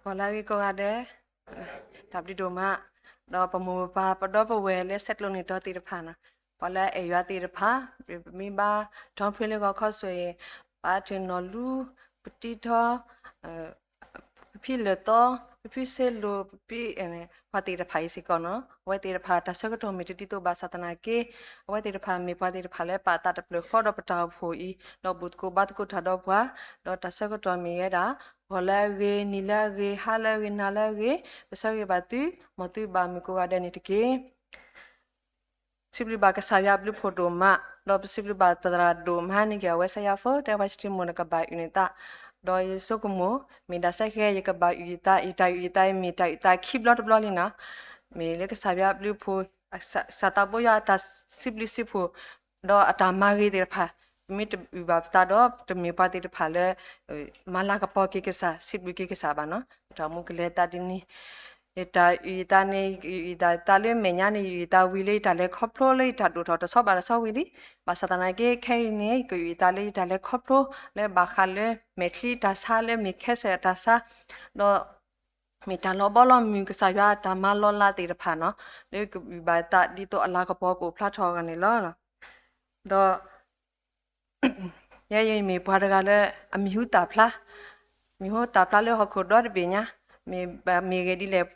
ပှၤလၢအဂ့ၤကိးဂၤဒဲး, တၢ်ဘျုးဒိၣ်မး, ဒီးပမိၢ်ပပၢ်ပဒီပုၢ်ဝဲၢ်လၢဆဲးကျိးနံၣ်တီသ့ၣ်တဖၣ်န့ၣ်, ပှၤလၢအအဲၣ်ယွၤသ့ၣ်တဖၣ်, ပမ့ၢ်ဘါထီဖျိလၢဂီၤခီဆိၣ်ဂ့ၤ, ပာ်ထီၣ်နီၢ်လူ, ပတံထီ, ပဖံလၢၢ်သီ, ပဖံစ့လိၤ, ပဖံ, ပှၤသ့ၣ်တဖၣ်အံၤစ့ၢ်ကီးန့ၣ်, အဝဲသ့ၣ်တဖၣ်တၢ်ဆၢကတီၢ်မ့ၢ်တဒ်သိးဘၣ်ဆၣ်သနာ်က့, အဝဲသ့ၣ်တဖၣ်မ့ၢ်ပှၤသ့ၣ်တဖၣ်လၢပာ်အသးတဖျၢၣ်ဃီဒီးပတၢ်အိၣ်ဖှိၣ်အံၤ, ဒီးဘူၣ်သကိးဘါသကိးတၢ်ဒီးပှၤ, ဒီးတၢ်ဆၢကတီၢ်မ့ၢ်ဝဲဒၣ်, ဂီၤလၢအဂ့ၤ, နံၤလၢအဂ့ၤ, ဟါလၢအဂ့ၤ, နၤလၢအဂ့ၤ, ပဆၢဂ့ၤဘၣ်သု, မ်သုဘၣ်မုာ်ကိးဂၤဒဲးန့ၣ်တက့ၢ်. စံးဘျုးဘၣ်ကစၢ်ယွၤအဘျုးဖှိၣ်ဒိၣ်မး, ဒီးပစံးဘျုးဘၣ်သရၣ်ဒိၣ်မးန့ၣ်က့ၤ အဝဲစဲယၤဖိတဲဝဲစတံမိၢ်န့ၣ် ကဘၣ်အုၣ်န့ၢ်သး, ဒီးယဆိကမိၣ်, မ့ၢ်ဒၣ်စဲဃဲ ယကဘၣ်အုၣ်ယသး, ယတၢ်အုၣ်ယသးအံၤမ့ၢ်တၢ်အုၣ်သးခံဘျီတဘျီလံန့ၣ်, မ့ၢ်လၢကစၢ်ယွၤအဘျုးဖှိၣ်, ကစၢ်သးဘိယွၤအတၢ်စံးဘျုးစံးဖှိၣ်, ဒီးအတၢ်မၤဂ့ၤသ့ၣ်တဖၣ်, ပမ့ၢ်တအုၣ်ဘၣ်ပသးဒီး တမ့ၢ်ပှၤသ့ၣ်တဖၣ်လၢ မၤလၤကပီၤက့ၤကစၢ်, စံးဘျုးက့ၤကစၢ်ဘၣ်န့ၣ်, တၢ်မူကလဲၤသးဒ်န့ၣ်, ယတၢ်အုၣ်ယသးန့ၣ်, ယအုၣ်ယသးလၢမဲာ်ညါန့ၣ် ယအုၣ်ယသးဝံၤလၢယတၢ်လဲၤခီဖျိလၢယတၢ်ဒိၣ်ထီၣ်တဆီဘၣ်တဆီဝံၤလံ, ဘၣ်ဆၣ်သနာ်က့ခဲအံၤန့ၣ် ယကအုၣ်ယသးလၢယတၢ်လဲၤခီဖျိ, လၢဘၣ်ဃးလၢမဲာ်ချံတၢ်ဆါလၢမ့ၢ်ခဲစဲးအတၢ်ဆါ, ဒီး မ့ၢ်တၢ်လီၤဘီလီၤမုၢ်ကစၢ်ယွၤအတၢ်မၤလီၤလးသ့ၣ်တဖၣ်န့ၣ်, လၢကအုၣ်ဘၣ်သးဒ်သိးအလၤကပီၤကအိၣ်ဖျါထီၣ်အဂီၢ်န့ၣ်လီၤ. ဒီး ယဲယမ့ၢ်ပှၤတဂၤလၢ အမံၤဟူသၣ်ဖျါ, မံၤဟူသၣ်ဖျါလၢဟီၣ်ခိၣ်ဒီတဘ့ၣ်ညါ, မ့ၢ်ဘၣ်မ့ၢ်ဂ့ၤဒ်လဲၣ်,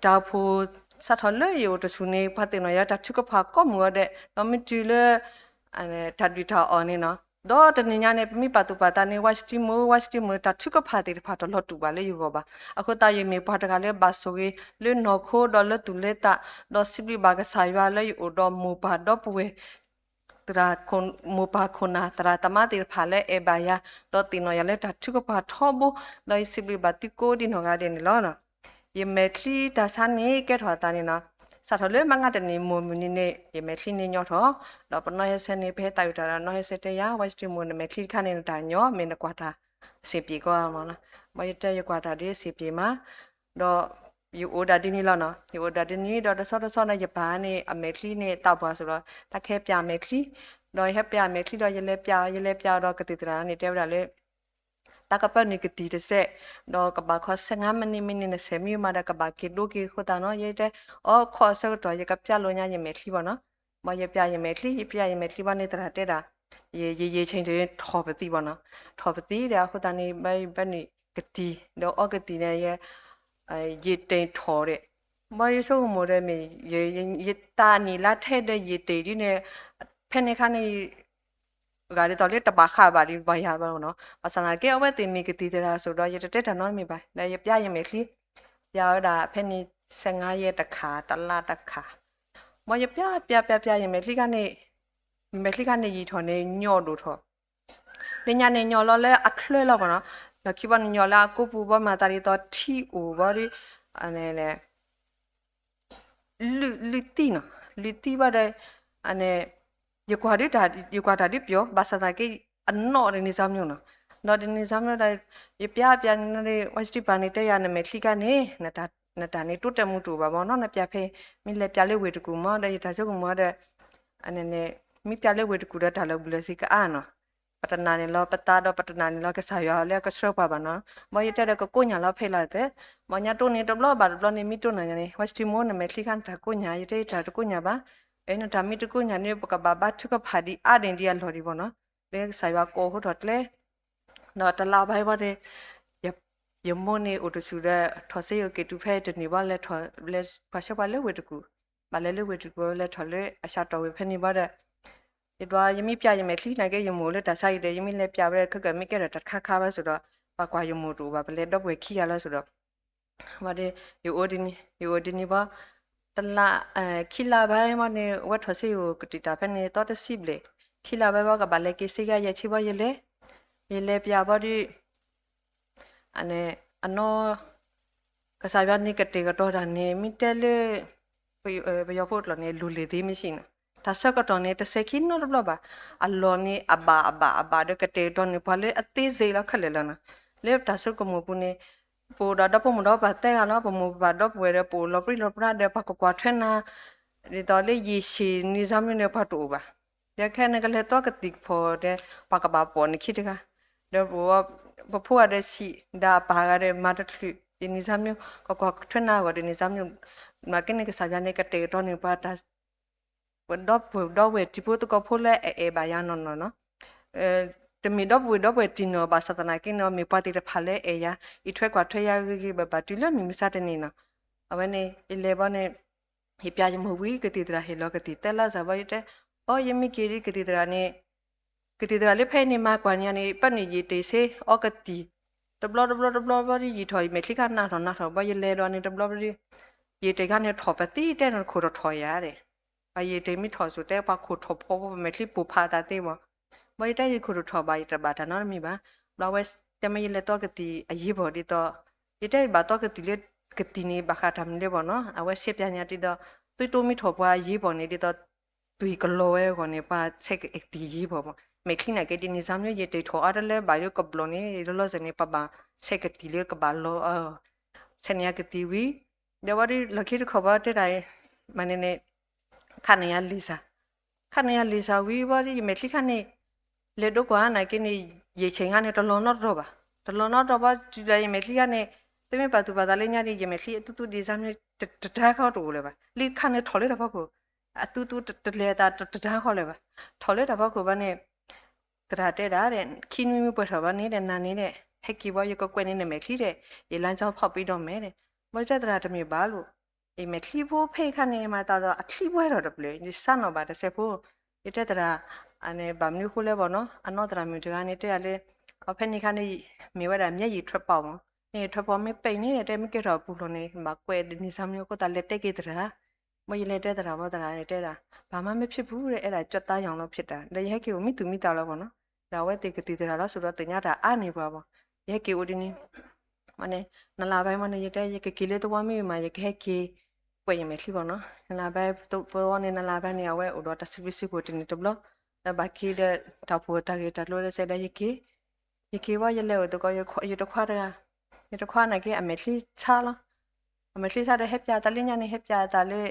တၢ်အိၣ်ဖှိၣ်စးထီၣ်လၢယအိၣ်တဆူၣ်န့ၣ် ပှၤသ့ၣ်နီၣ်ယၤတၢ်ထုကဖၣ်ကိးမုၢ်အီၤဒဲး, ဒီးမ့ၢ်တုၤလၢ တၢ်ဒုၣ်တၢ်အီၣ်န့ၣ်န့ၣ်, ဒီးတနံၤညါန့ၣ် ပမ့ၢ်ပာ်သူၣ်ပာ်သးန့ၣ် ဝါစတံမိၢ်, ဝါစတံမိၢ် တၢ်ထုကဖၣ်သ့ၣ်တဖၣ်တလီၤတူာ်ဘၣ်လၢယဂီၢ်ဘၣ်. အဃိသတးယမ့ၢ်ပှၤတဂၤလၢဘၣ်ဆိၣ်ဂ့ၤလၢနီၢ်ခိဒီးလၢသူၣ်လၢသး, ဒီးစံးဘျုးဘၣ်ကစၢ်ယွၤလၢယအိၣ်ဒီးမိၢ်ပၢ်ဒီပုၢ်ဝဲၢ် သရၣ်, မိၢ်ပၢ်ခိၣ်နၢ် သရၣ်သမါသ့ၣ်တဖၣ်လၢအဲၣ်ဘၣ်ယၤ, ဒီးသ့ၣ်နီၣ်ယၤလၢတၢ်ထုကဖၣ်ထီဘိ, ဒီးယစံးဘျုးဘၣ်သုကိးဒံနီၢ်ဂၤဒဲးန့ၣ်လီၤ. ယမဲာ်ချံတၢ်ဆါန့ၣ်ကဲထီၣ်အသးန့ၣ်န့ၣ်, စးထီၣ်လၢမုၢ်ဂၤတနံၤမိၢ်မုၢ်နံၤန့ၣ် ယမဲာ်ချံန့ၣ်ညီထီၣ်, ဒီးပနီၢ်ဟဲဆၢန့ၣ် ပဟဲသးဝံၣ်တၢ်ဒီးနီၢ်ဟဲဆၢတဲယၤ ဝါစတံမိၢ် နမဲာ်ချံတခါန့ၣ် နတၢ်ညီ မ့ၢ်နကွၢ်တၢ် အဆင်ပြေကီးမး, မ့ၢ်ယတဲယကွၢ်တၢ်ဒ်အဆင်ပြေမး, ဒီး ယအိၣ်ဒၣ်ဒ်န့ၣ်လီၤန့ၣ်, ယအိၣ်ဒၣ်ဒ်န့ၣ် ဒီးတဆီတဆီန့ၣ် ယပၢ်န့ၣ် အမဲာ်ချံန့ၣ်သးပှၢ်စိဒီး တၢ်ကဟဲပျးမဲာ်ချံ, ဒီးယဟဲပျးမဲာ်ချံဒီး ယလဲၤပျး ယလဲၤပျးဒီးကသံၣ်သရၣ်န့ၣ် တဲဝဲဒၣ်လၢ တၢ်ကပၢနုာ်ကသံၣ်တစဲး, ဒီးကဘၣ်ခီဆဲးငါးမိနစ် မိနစ်နစဲးမံမးဒီး ကဘၣ်က့ၤဒိက့ၤအဃိသတးန့ၣ် ယတဲ အိၣ်ခိးအဆၢကတီၢ် ယကပျးလိာ်ညါယမဲာ်ချံဘၣ်န့ၣ်, မ်ယပျးယမဲာ်ချံ ယပျးယမဲာ်ချံဘၣ်န့ၣ် သရၣ်တဲဒၣ်, ယ ယယံာ်ဆဲးထီၣ်ပသံးဘၣ်န့ၣ်, ထီၣ်ပသံးဒီးအဃိသတးန့ၣ် ဘၣ်နုာ်ကသံၣ် ဒီးအီကသံၣ်န့ၣ် ယ ယံာ်တ့ၢ်ထီၣ်ဒီး, မ်ယဆိကမိၣ်ဒီးမ့ၢ် ယသးနံၣ်လါထဲဒီးယံာ်တ့ၢ်ဒ်န့ၣ်, ဖဲန့ၣ်အခါန့ၣ် ဂၤဒ်သိးလၢတဘၣ်ဃးဘၣ်ဒံးပှၤယၤဘၣ်န့ၣ်, ဘၣ်ဆၣ်သနာ်က့ အဝဲသ့ၣ်မ့ၢ်ကသံၣ်သရၣ်စိဒီး ယတတဲတၢ်နီတမံၤဘၣ်, ဒီးယပျးယမဲာ်ချံ, ပျးဝဲဒၣ်ဖဲန့ၣ် ဆဲးငါးယဲၢ်တခါ တလါတခါ, မ်ယပျးပျးပျးပျးယမဲာ်ချံခါန့ၣ်, ယမဲာ်ချံခါန့ၣ်ယံာ်ထီၣ်န့ၣ် ညီဒိၣ်ထီၣ်, လၢညါန့ၣ်ညီလီၤလၢအချၢလီၤဘၣ်န့ၣ်, ဒီးခံဘီန့ၣ်ညီလၢအကိးပူၤဘၣ် မၤသးဒ်သိးထံအိၣ်ဘၣ်ဒီး လုၢ်သံန့ၣ်, လုၢ်သံဘၣ်ဒီး ယကွၢ်တၢ်ဒ်ပျီၤ ဘၣ်ဆၣ်သနာ်က့ အနီၢ်တနံၤစၢ်မနုၤန့ၣ်, ဒီးတနံၤစၢ်မနုၤဒီး ယပျးပျးန့ၣ်ဒီး ဝဲစတံပၢ်န့ၣ်တဲယၤ နမဲာ်ချံခါန့ၣ် နတၢ်န့ၣ် တိတဲာ်မူတူာ်ဘၣ်မးနီၤ နပျးဖဲ မ့ၢ်လဲၤပျးလၢဝ့ၢ်တကူၣ်မး ဒီးယတၢ်ဆိကမိၣ်ဒီး မ့ၢ်ပျးလၢဝ့ၢ်တကူၣ်ဒီးတၢ်လီၤဘှံးလီၤစ့ကအါနီၤ, ပတနာ်န့ၣ်လီၤပသးဒီးပတနာ်န့ၣ်လီၤကစၢ်ယွၤလၢအကဆှၢပှၤဘၣ်နီၤ, မ်ယတဲဒီးကကိးညၣ်လီၤဖဲလီၤသဲး, မ်ညါတိၢ်န့ၣ်တဘျီဘၣ်တဘျီန့ၣ် မ့ၢ်တိၢ်နၤညါန့ၣ် ဝဲစတံမိၢ် နမဲာ်ချံခါနတၢ်ကိးညၣ် ယတဲယတၢ်တကိးညၣ်ဘၣ်, အနတၢ်မ့ၢ်တကိးညၣ်န့ၣ် ပကဘၣ်ဘါထုကဖၣ်ဒံးအါဒံးဒံးအလီၢ်ဒံးဘၣ်နီၤ, လၢကစၢ်ယွၤကိးဟိထီၣ်ကျဲ ဒီးတလါဘၣ်ဘၣ်န့ၣ် ယမိၢ်န့ၣ်အိၣ်တဆူၣ်ဒီး ထီၣ်စ့ယိၤက့ၤတုၤဖဲတနံၤဘၣ်လဲၤထီၣ်လဲၤပှၤဆှၢပှၤလၢဝ့ၢ်တကူၣ်, ဘၣ်လဲၤလၢဝ့ၢ်တကူၣ်လဲၤထီၣ်လၢအစှၤတီၢ်ဝ့ၢ်ဖဲန့ၣ်ဘၣ်ဒီး ယဒွးယမ့ၢ်ပျးယမဲာ်ချံနာ်က့ ယမိၢ်လၢတၢ်ဆါအံၤဒီး ယမ့ၢ်လဲၤပျးဝဲဒီး ခဲကမ့ၢ်ကဲထီၣ်တၢ်တခါခါဘၣ်စ့ၢ်ဒီး ပှၤကွၢ်ယမိၢ်တအိၣ်ဘၣ် ပလဲၤဒီပုၢ်ဝဲၢ်ခံဂၤလီၤစ့ၢ်ဒီး ဘၣ်ဒီး ယအိၣ်ဒ်န့ၣ် ယအိၣ်ဒ်န့ၣ်ဘၣ် တလါ ခံလါဘၣ်ဘၣ်န့ၣ် အဝဲထီၣ်စ့ယိၤကတုၤတၢ်ဖဲန့ၣ် သီတဆံဘျဲၣ် ခံလါဘၣ်ဘၣ် ကဘၣ်လဲၤက့ၤစ့ယၤ ယဲၢ်ဆံဘၣ်ယလဲၤ ယလဲၤပျးဘၣ်ဒီး အနီၢ် ကစၢ်ယွၤန့ၣ်ကတဲာ်ကတီၤတၢ်န့ၣ် မ့ၢ်တဲလၢ ပယီၤဖိအကျိာ်န့ၣ် လူလီၤသ့မ့ၢ်စံးန့ၣ် တၢ်ဆၢကတီၢ်န့ၣ် တစဲးခံနီတဘျီဘၣ်. အလီၢ်န့ၣ်အဘၣ်အဘၣ်အဘၣ်ဒီးကတဲာ်ကတီၤန့ၣ် ပှၤလၢအသ့စ့လီၤခဲလၢာ်လီၤနီၤ. လၢတၢ်ဆိကမိၣ်ပူၤန့ၣ် ပအိၣ်ဒီးဒီဖိမိၢ်ဒီပၢ်သၢဂၤလီၤ. ပမိၢ်ပပၢ်ဒီပုၢ်ဝဲၢ်ဒီး ပအိၣ်လီၤပြံလီၤပြါဒီး ပှၤကကွၢ်ထွဲနၤ ဒ်သိးလၢယံာ်ဆံးန့ၣ် စၢ်မနုၤန့ၣ် ပှၤတအိၣ်ဘၣ်. ဒီးခဲန့ၣ်ကလဲၤသီကသံၣ်ကဖီဒီး ပှၤကဘၣ်ပိာ်န့ၢ်ခံတဂၤ ဒီးပဖိဂၤဒီးဆံး ဒီးအပၢ်ဂၤဒီးမၤတချုး ဒ်န့ၣ်စၢ်မ့ၢ် ကကွၢ်ထွဲနၤအဂီၢ်ဒ်န့ၣ်စၢ်မ့ၢ် နာ်က့န့ၣ် ကစၢ်ယွၤန့ၣ် ကတဲာ်ကတီၤန့ၢ်ပှၤ ပဒီပုၢ်ဒီဝဲၢ်တံၤဖိသကိးဖိလၢအအဲၣ်ဘၣ်ယၤနီၢ်နီၢ်နီၤ, တမ့ၢ်ဒီပုၢ်ဝဲၢ်ဒီပုၢ်ဝဲၢ်တံၢ်နီၢ်ဘၣ်ဆၣ်သနာ်က့န့ၣ် မ့ၢ်ပှၤသ့ၣ်တဖၣ်လၢအဲၣ်ယၤ အံးထွဲကွၢ်ထွဲယၤဂ့ၤဂ့ၤဘၣ်ဘၣ်တုၤလၢမုၢ်မဆါတနံၤနီၤ, အဝဲန့ၣ် ယလဲၤဘီန့ၣ် ယပျဲယမိၢ်ဝံၤ ကသံၣ်သရၣ်ဟ့ၣ်လီၤကသံၣ်သၢလါစၢ်ဘီ ယတဲ အိ ယမ့ၢ်က့ၤဒ်ကသံၣ်သရၣ်န့ၣ် ကသံၣ်သရၣ်လၢဖဲအံၤန့ၣ် မၤကွၢ်န့ၢ်ယၤန့ၣ် ပၢနုာ်ယံာ်တ့ၢ်ဆ့ အီကသံၣ် တဘျီတဘျီတဘျီဘျီဒ်ယံာ်ထီၣ် ယမဲာ်ချံခါနးထီၣ်နးထီၣ်ဘီ ယလဲၤဒီးန့ၣ်တဘျီဘျီဒ် ယံာ်တ့ၢ်ခါန့ၣ်ထီၣ်ပသံတဲန့ၣ်ခိၣ်ထီၣ်ထီၣ်ယၤဒဲး, ပှၤယံာ်တ့ၢ်မ့ၢ်ထီၣ်စိၤတဲပှၤခိၣ်ထီၣ်ဖီ ပမဲာ်ချံပိၢ်ဖးအသးသ့ဘီ, ဘီယတဲယခိၣ်ထီၣ်ထီၣ်ဘၣ် ယတဘၣ်တၢ်နီတမံၤဘၣ်, ဘျီဝဲတဲမ့ၢ်ယလဲၤတီကသံၣ်အယံၤဘီၣ်ဒ်သိး ယတဲယဘၣ်တီကသံၣ်လၢ ကသံၣ်န့ၣ် ဘၣ်ဃးတၢ်မနုၤလဲၣ်ဘီနီၤ အဝဲဆဲးပၠးညါဒ်သိး သုတိမ့ၢ်ထီၣ်ပှၤယံၤဘီၣ်န့ၣ် ဒ်သိး သွံၣ်ကလီၤဝဲအဂီၢ်န့ၣ် ပှၤဆဲးကသံၣ်ယံၤဘီၣ်မး မဲာ်ချံနာ်က့ဒ်န့ၣ်စၢ်မ့ၢ် ယံာ်တ့ၢ်ထီၣ်အါတလၢဘၣ်လၢကဘျီၣ်န့ၣ် လီၤလီၤဆဲးန့ၣ် ပဘၣ်ဆဲးကသံၣ်လၢကဘၣ်လီၤ ဆဲးန့ၣ်ယကသံၣ်ဝံၤ ဒီးဝဲဒ်လီၢ်ခံတခီဘီတဲတၢ် မၤန့ၣ်န့ၣ် ခးန့ၢ်ယၤလံာ်စၢ် ခးန့ၢ်ယၤလံာ်စၢ်ဝံၤဘီဒ်ယမဲာ်ချံခါန့ၣ် လဲၤဒိကွၢ်နာ်က့န့ၣ် ယံာ်ဆ့ၣ်ခါန့ၣ် တလီၤနီတတီၤဘၣ်, တလီၤနီတတီၤဘီတုၤဒီးယမဲာ်ချံခါန့�် သုမ့ၢ်ပာ်သူၣ်ပာ်သးလၢညါန့ၣ် ယမဲာ်ချံအသူသူဒ်စၢ်မ့ၢ် တတၢ်ခီတအိၣ်လၢၤဘၣ်, လံခါန့ၣ်ထီၣ်လၢတၢ်ဖီခိၣ်, အသူသူတလဲၤသးတတၢ်ခီလၢၤဘၣ်, ထီၣ်လၢတၢ်ဖီခိၣ်ဘီန့ၣ် သရၣ်တဲဒၣ်ဒဲး ခံနွံမ့ၢ်ပှဲၤထီၣ်ဘီန့ၣ်ဒီး နၤန့ၣ်ဒီး ဟဲက့ၤဘီ ယကကွဲးန့ၢ်နမဲာ်ချံဒီး ယလါကၠီဖီၣ်ပံဒီးမဲာ်ဒီး ဘီတဲသရၣ်တမ့ၢ်ဘၣ်လိာ် ယမဲာ်ချံဖိဖဲခါန့ၣ် မၤသးဒီးအချံပှဲၤထီၣ်တဖျၢၣ် ယစးနီၣ်ဘၣ်တစဲးဖိ, ယတဲသရၣ် ဘၣ်မနုၤဃိလဲၣ်ဘီနီၤ အနီၢ်သရၣ်မုၣ်တဂၤန့ၣ်တဲယၤလၢ အဖဲန့ၣ်ခါန့ၣ် မ့ၢ်ဝဲဒၣ် မျက်ရည်ထွက်ပေါက် မး မျက်ရည်ထွက်ပေါက် မ့ၢ်ပဲာ်န့ၣ် တဲမ့ၢ်ကဲထီၣ်အပူၤလီၢ်န့ၣ် ဘၣ်ကွဲးဒ်န့ၣ်စၢ်မ့ၢ်အဃိသတးလဲၤတဲက့ၤသရၣ် ဘီယလဲၤတဲသရၣ်ဘီသရၣ်န့ၣ်တဲဒၣ် ဘာမှမဖြစ်ဘူးတဲ့ အဲဒါကြွက်သားရောင်လို့ဖြစ်တာ ဒီးယဟဲက့ၤအိၣ်မံသူၣ်မံသးလီၤဘီနီၤ, ဒီးအဝဲသ့ၣ်ကသံၣ်သရၣ်လီၤစိၤဒီးသ့ၣ်ညါတၢ်အါန့ၢ်ပှၤဘီ, ယဟဲက့ၤအိၣ်ဒ်န့ၣ် မ့ၢ်န့ၣ် နလါဘဲမ့ၢ်န့ၣ် ယတဲ ယကက့ၤလၢသဝီမ့ၢ်မး ယကဟဲက့ၤ ကွဲးယမဲာ်ချံဘီနီၤ, နလါဘဲသဝီန့ၣ် နလါဘဲန့ၣ် အဝဲအိၣ်ဒီးတၢ်စုပူၤစုပူၤတနံၤတဘျီ, ဒီးဘၣ်က့ၤဒီး တၢ်ဖှိၣ်တၢ်ဂ့ၤတၢ်ကျိၤဒီးစဲးဒီးယက့ၤ, ယက့ၤဘီယလဲၤအိၣ်သကိး ယတခွါတဂၤ, ယတခွါနာ်က့ အမဲာ်ချံဆါလီၤ, အမဲာ်ချံဆါဒီးဟဲပၠးသးလၢညါန့ၣ် ဟဲပၠးသးလၢ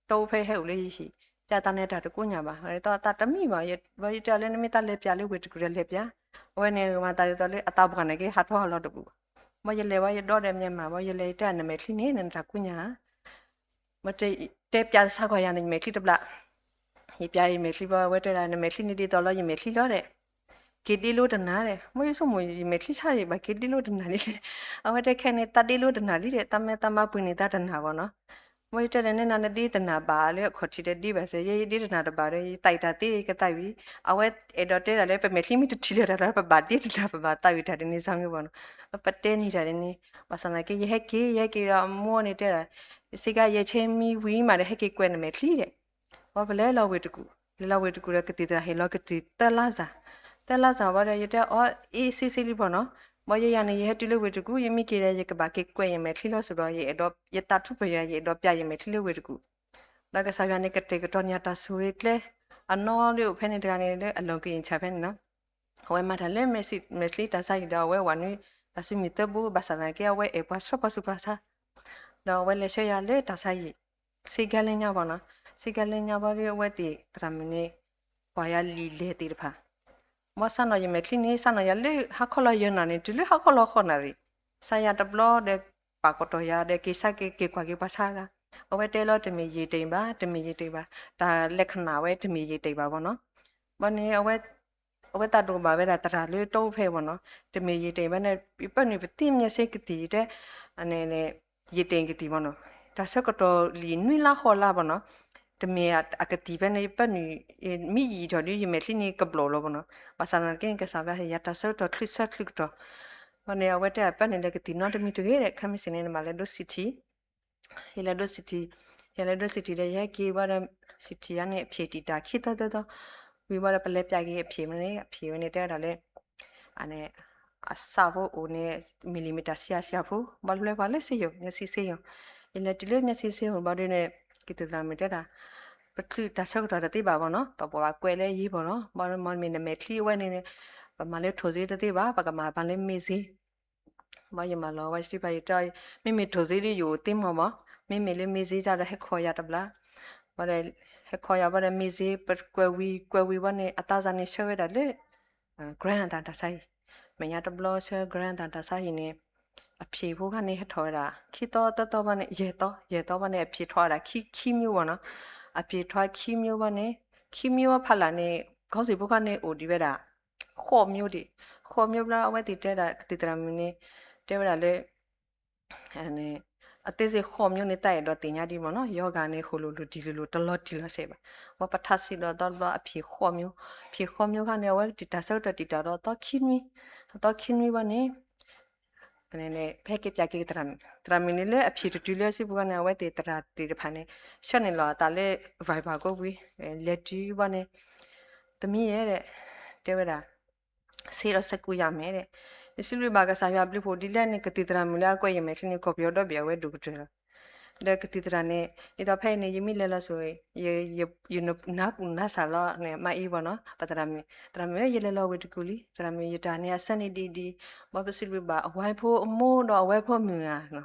တအိၣ်ဖဲဟဲအိၣ်လၢယဟံၣ်, ပၠးသးန့ၣ်တၢ်တကိညၢ်ဘၣ်, ဒ်သိးအသးတမံဘၣ်, ဘီယတဲအီၤလၢနမ့ၢ်သးလဲၤပၠးလၢဝ့ၢ်တကူၣ်ဒီးလဲၤပၠး, အဝဲန့ၣ်မၤသးဒ်သိးလၢအသးပှၢ်နာ်က့ဟးထီၣ်ဟးလီၤတဘူၣ်, ဘီယလဲၤဘီယဒီဒီးမၠဲၢ်မး ဘီယလဲၤယတဲနမဲာ်ချံန့ၣ် နတၢ်ကိညၢ်ဧါ မ့ၢ်တဲပၠးသဆၣ်ကွၢ်ယၤန့ၣ် ယမဲာ်ချံတဘျီ, ယပၠးယမဲာ်ချံဘီ အဝဲတဲဒၣ် နမဲာ်ချံန့ၣ်ဒ်သိးလီၤ ယမဲာ်ချံလီၤဒီး, က့ၤဒ့လိတနၤဒီး မ့ၢ်ယဆိကမိၣ် ယမဲာ်ချံဆါယဘၣ်က့ၤဒ့လိတနၤလံ, အဝဲတဲခဲန့ၣ် သးဒ့လိတနၤလံဒီး သးမ့ၢ်သးမါပှ့ၤန့ၢ်သးတနၤဘီနီၤ, မ့ၢ်ယတဲဒီးန့ၣ် နနဒ့တနၤဘၣ်လၢအခီၣ်ထံးဒီးဒ့ဘၣ်စဲး ယဲယဒ့တနၤတဘၣ်ဒီး ယသးအံၤတၢ်သ့ကသးဝံၤ, အဝဲအဲၣ်ဒိးတဲဒၣ်လၢ ပမဲာ်ချံမ့ၢ်တထံၣ်လၢၤတၢ်ဒီး ပဘၣ်ဒ့တနၤ ပဘၣ်သးဝံၤတၢ်ဒ်န့ၣ်စၢ်မ့ၢ်ဘီနီၤ, ပတဲန့ၢ်တၢ်ဒ်န့ၣ်, ဘၣ်ဆၣ်သနာ်က့ ယဟဲက့ၤ ယဟဲက့ၤဒီးအမိၢ်န့ၣ်တဲဒၣ်, စ့ကၤယဲၢ်ဆဲမံဝံၤမးဒီး ဟဲက့ၤကွဲးနမဲာ်ချံဒီး ဘီပလဲၤလီၤဝ့ၢ်တကူၣ်, လဲၤလီၤဝ့ၢ်တကူၣ်ဒီးကသံၣ်သရၣ်ဟ့ၣ်လီၤကသံၣ်သၢလါစၢ်, သၢလါစၢ်ဘီဒီး ယတဲအီၤ အ့စ့စ့လံဘီနီၤ, ဘီယဲယၤန့ၣ် ယဟဲတုၤလၢဝ့ၢ်တကူၣ် ယမ့ၢ်က့ၤဒီး ယကဘၣ်က့ၤကွဲးယမဲာ်ချံလီၤစိၤဒီး ယအဲၣ်ဒိး ယသးထူၣ်ပယီၤ ယအဲၣ်ဒိးပၠးယမဲာ်ချံလၢဝ့ၢ်တကူၣ်, ဒီးကစၢ်ယွၤန့ၣ် ကတဲာ်ကတီၤန့ၢ်တၢ်ဆိၣ်ဂ့ၤကျဲ, အနီၢ်လၢအိၣ်ဖဲန့ၣ်တဂၤန့ၣ် လၢအလီၢ်ကယံာ်ဆၣ်ဖဲန့ၣ်နီၤ အဝဲမၤတၢ်လၢမဲာ်ချံတၢ်ဆါဟံၣ်ဒီး အဝဲဝၤနွံတၢ်စုမုၢ်သၢဘိ ဘၣ်ဆၣ်သနာ်က့ အဝဲအဲၣ်ပှၤဆှၢပှၤဆူးပှၤဆါ, ဒီးအဝဲလဲၤဆှၢယၤလၢတၢ်ဆါဟံၣ်, ဆ့ကၤလၢညါဘီနီၤ, ဆ့ကၤလၢညါဘီဒီး အဝဲသ့ၣ်သရၣ်မုၣ်န့ၣ် ကွၢ်ယၤလံာ်လဲၢ်သ့ၣ်တဖၣ်, ဘီစးနီၣ်ယမဲာ်ချံန့ၣ် စးနီၣ်ယၤလၢဟါခီလီၤယဲၢ်နၣ်ရံၣ် တုၤလၢဟါခီလီၤဃိးနၣ်ရံၣ်, စးယၤတဘျီဒီး ပာ်ကတီၢ်ယၤဒီး က့ၤဆါက့ၤ က့ၤကွၢ်က့ၤပှၤဆါဂၤ, အဝဲတဲလီၤ တမ့ၢ်ယံာ်တ့ၢ်ဘၣ် တမ့ၢ်ယံာ်တ့ၢ်ဘၣ်, တၢ်လဲၤခနၣ်ဝဲ တမ့ၢ်ယံာ်တ့ၢ်ဘၣ်ဘီနီၤ, ဘီန့ၣ် အဝဲသးဒိၣ်ဘၣ်ဝဲဒၣ်သရၣ်လၢတအိၣ်ဖဲဘီနီၤ, တမ့ၢ်ယံာ်တ့ၢ်ဘၣ်န့ၣ် ပၢနုာ်ပသံမျက်စိကသံၣ်ယတဲ, ယံာ်တ့ၢ်ကသံၣ်ဘီနီၤ, တၢ်ဆၢကတီၢ်လံာ်နွံလါဃိးလါဘီနီၤ, တမ့ၢ်အကသံၣ်ဖဲန့ၣ် ပၢနုာ် မ့ၢ်ယံာ်ထီၣ်ဒီး ယမဲာ်ချံန့ၣ်ကဘျီၣ်လီၤဘီနီၤ, ဘၣ်ဆၣ်သနာ်က့န့ၣ် ကစၢ်ယွၤဟ့ၣ်ယၤတၢ်ဆၢကတီၢ်ချုးဆၢချုးကတီၢ်, ဘီန့ၣ် အဝဲတဲပၢနုာ်လဲၤကသံၣ်နီတမံၤတဂ့ၤဒီး ခဲမုၢ်ဆ့ၣ်န့ၣ် နဘၣ်လဲၤဒိစံၣ်ထံ ယလဲၤဒိစံၣ်ထံ, ယလဲၤဒိစံၣ်ထံဒီး ယဟဲက့ၤဘၣ်ဒီး စံၣ်ထံယၤန့ၣ် အဖျံးတံာ်တာ်ခံသၢသၢသီ, ဝံၤဘၣ်ဒီး ပလဲၤပၠးက့ၤအဖျံးမ့ၢ်န့ၣ် အဖျံးဝဲန့ၣ် တဲဝဲဒၣ်လၢ အစၢ်ဖိအိၣ်န့ၣ် မံၤလံၤမ့ၢ်တၢ်ဆံးအါဆံးအါဖိ, ဘၣ်လဲၤပှၤလၢစ့ယိၤ မျက်စိဆေးရုံ, ယလဲၤတုၤလၢမျက်စိဆေးရုံဘၣ်ဒီးန့ၣ် ကသံၣ်သရၣ်မုၣ်တဲဒၣ် ပချုးတၢ်ဆၢကတီၢ်တသ့ဘၣ်ဘီနီၤ, ပပှၤဘၣ်ကွဲးလၢယံၤဘီလီၤ, ဘၣ်မ့ၢ်နမဲာ်ချံအဝဲန့ၣ် ပမၤလၢထိၣ်စ့တသ့ဘၣ်, ပကမၤပှၤလၢမ့ၢ်စ့ ဘၣ်ယမၤလီၤဝဲစံးဘၣ်ယတဲ, မ့မ့ၢ်ထိၣ်စ့ဒီးယအိၣ်သ့မီၢ်ဘၣ်, မ့မ့ၢ်လၢမ့ၢ်စ့တၢ်ဒီးဟဲခီယၤတဘျီ, ဘၣ်ဒီး ဟဲခီယၤဘၣ်ဒီးမ့ၢ်စ့ ပကွဲးဝံၤ ကွဲးဝံၤဘၣ်န့ၣ် အသးစၢ်န့ၣ်ဆှၢဝဲဒၣ်လၢ grant အတၢ်ဆါဟံၣ်, မဲာ်ညါတဘျီဆှၢ grant အတၢ်ဆါဟံၣ်န့ၣ်, အဖံးဖိခါန့ၣ် ဟဲထီၣ်ဝဲဒၣ် ခံသီသၢသီဘၣ်န့ၣ် ယဲၢ်သီ ယဲၢ်သီဘၣ်န့ၣ် အဖံးထီၣ်ဝဲဒၣ်ခံ ခံမျိုးဘၣ်နီၤ. အဖံးထီၣ်ခံမျိုးဘၣ်န့ၣ် ခံမျိုးဖးလာ်န့ၣ် ခေါင်းစဉ်ဖိခါန့ၣ် အိၣ်ဒံးဝဲဒၣ် ဃိးမျိုးဒံး ဃိးမျိုးဘျီ အဝဲသ့ၣ်တဲဝဲဒၣ် ကသံၣ်သရၣ်မုၣ်န့ၣ် တဲဝဲဒၣ်လၢ အသေးစိတ် ဃိးမျိုးန့ၣ် တၢ်အဲၣ်ဒိးသ့ၣ်ညါဒံးမ့ၢ်နီၤ, ရောဂါန့ၣ် ဟိၣ်လိာ်လိာ်တံၢ်လိာ်လိာ် တလီၤတံၢ်လီၤဆဲးဘၣ်. အဝဲပထါစံးဒီးသီတဘျီ အဖံးဃိးမျိုး, ဖံးဃိးမျိုးခါန့ၣ် အဝဲကတံာ်တာ်ဆၢကတီၢ်တံာ်တာ်ဒီးသီခံနွံ, သီခံနွံဘၣ်န့ၣ် ဖဲဟဲက့ၤပၠးက့ၤသရၣ်မုၣ်, သရၣ်မုၣ်န့ၣ်လၢအဖံးတတုၤလၢစုပူၤခါန့ၣ် အဝဲသ့ၣ်သရၣ်သ့ၣ်တဖၣ်န့ၣ် ဆှၢန့ၢ်လီၤအသးလၢ Viber ကိးပူၤ, လဲၤတုၤဘၣ်န့ၣ် သမံယဲၢ် တဲဝဲဒၣ် ဆေးတော့ဆက်ကူးရမယ်တဲ့. ယစံးဘျုးဘၣ်ကစၢ်ယွၤအဘျုးအဖှိၣ်ဒ်လဲၣ်န့ၣ် ကသံၣ်သရၣ်မုၣ်လၢအကွဲးယမဲာ်ချံန့ၣ် ကီၢ်ပယီၤဒီဘ့ၣ်အဝဲဒိၣ်ကတၢၢ်လီၤ. ဒီးကသံၣ်သရၣ်န့ၣ် ဒ်သိးဖဲအံၤန့ၣ် ယမ့ၢ်လဲၤလီၤဆိၣ်ဂ့ၤ ယနၢ်ပူၤနၢ်စၢ်လီၤန့ၣ် မ့ၢ်အံၤဘၣ်နီၤ, ပသရၣ်မုၣ်, သရၣ်မုၣ်ဧၢ ယလဲၤလီၤဝ့ၢ်တကူၣ်လံ, သရၣ်မုၣ် ယတၢ်န့ၣ်အဆၢန့ၣ်ဒ်အံၤဒ်အံၤ, ဘၣ်ပစံးဘျုးဘၣ်အဝဲဖိအမိၢ်ဒီးအဝဲဖိမုၣ်ဧါ,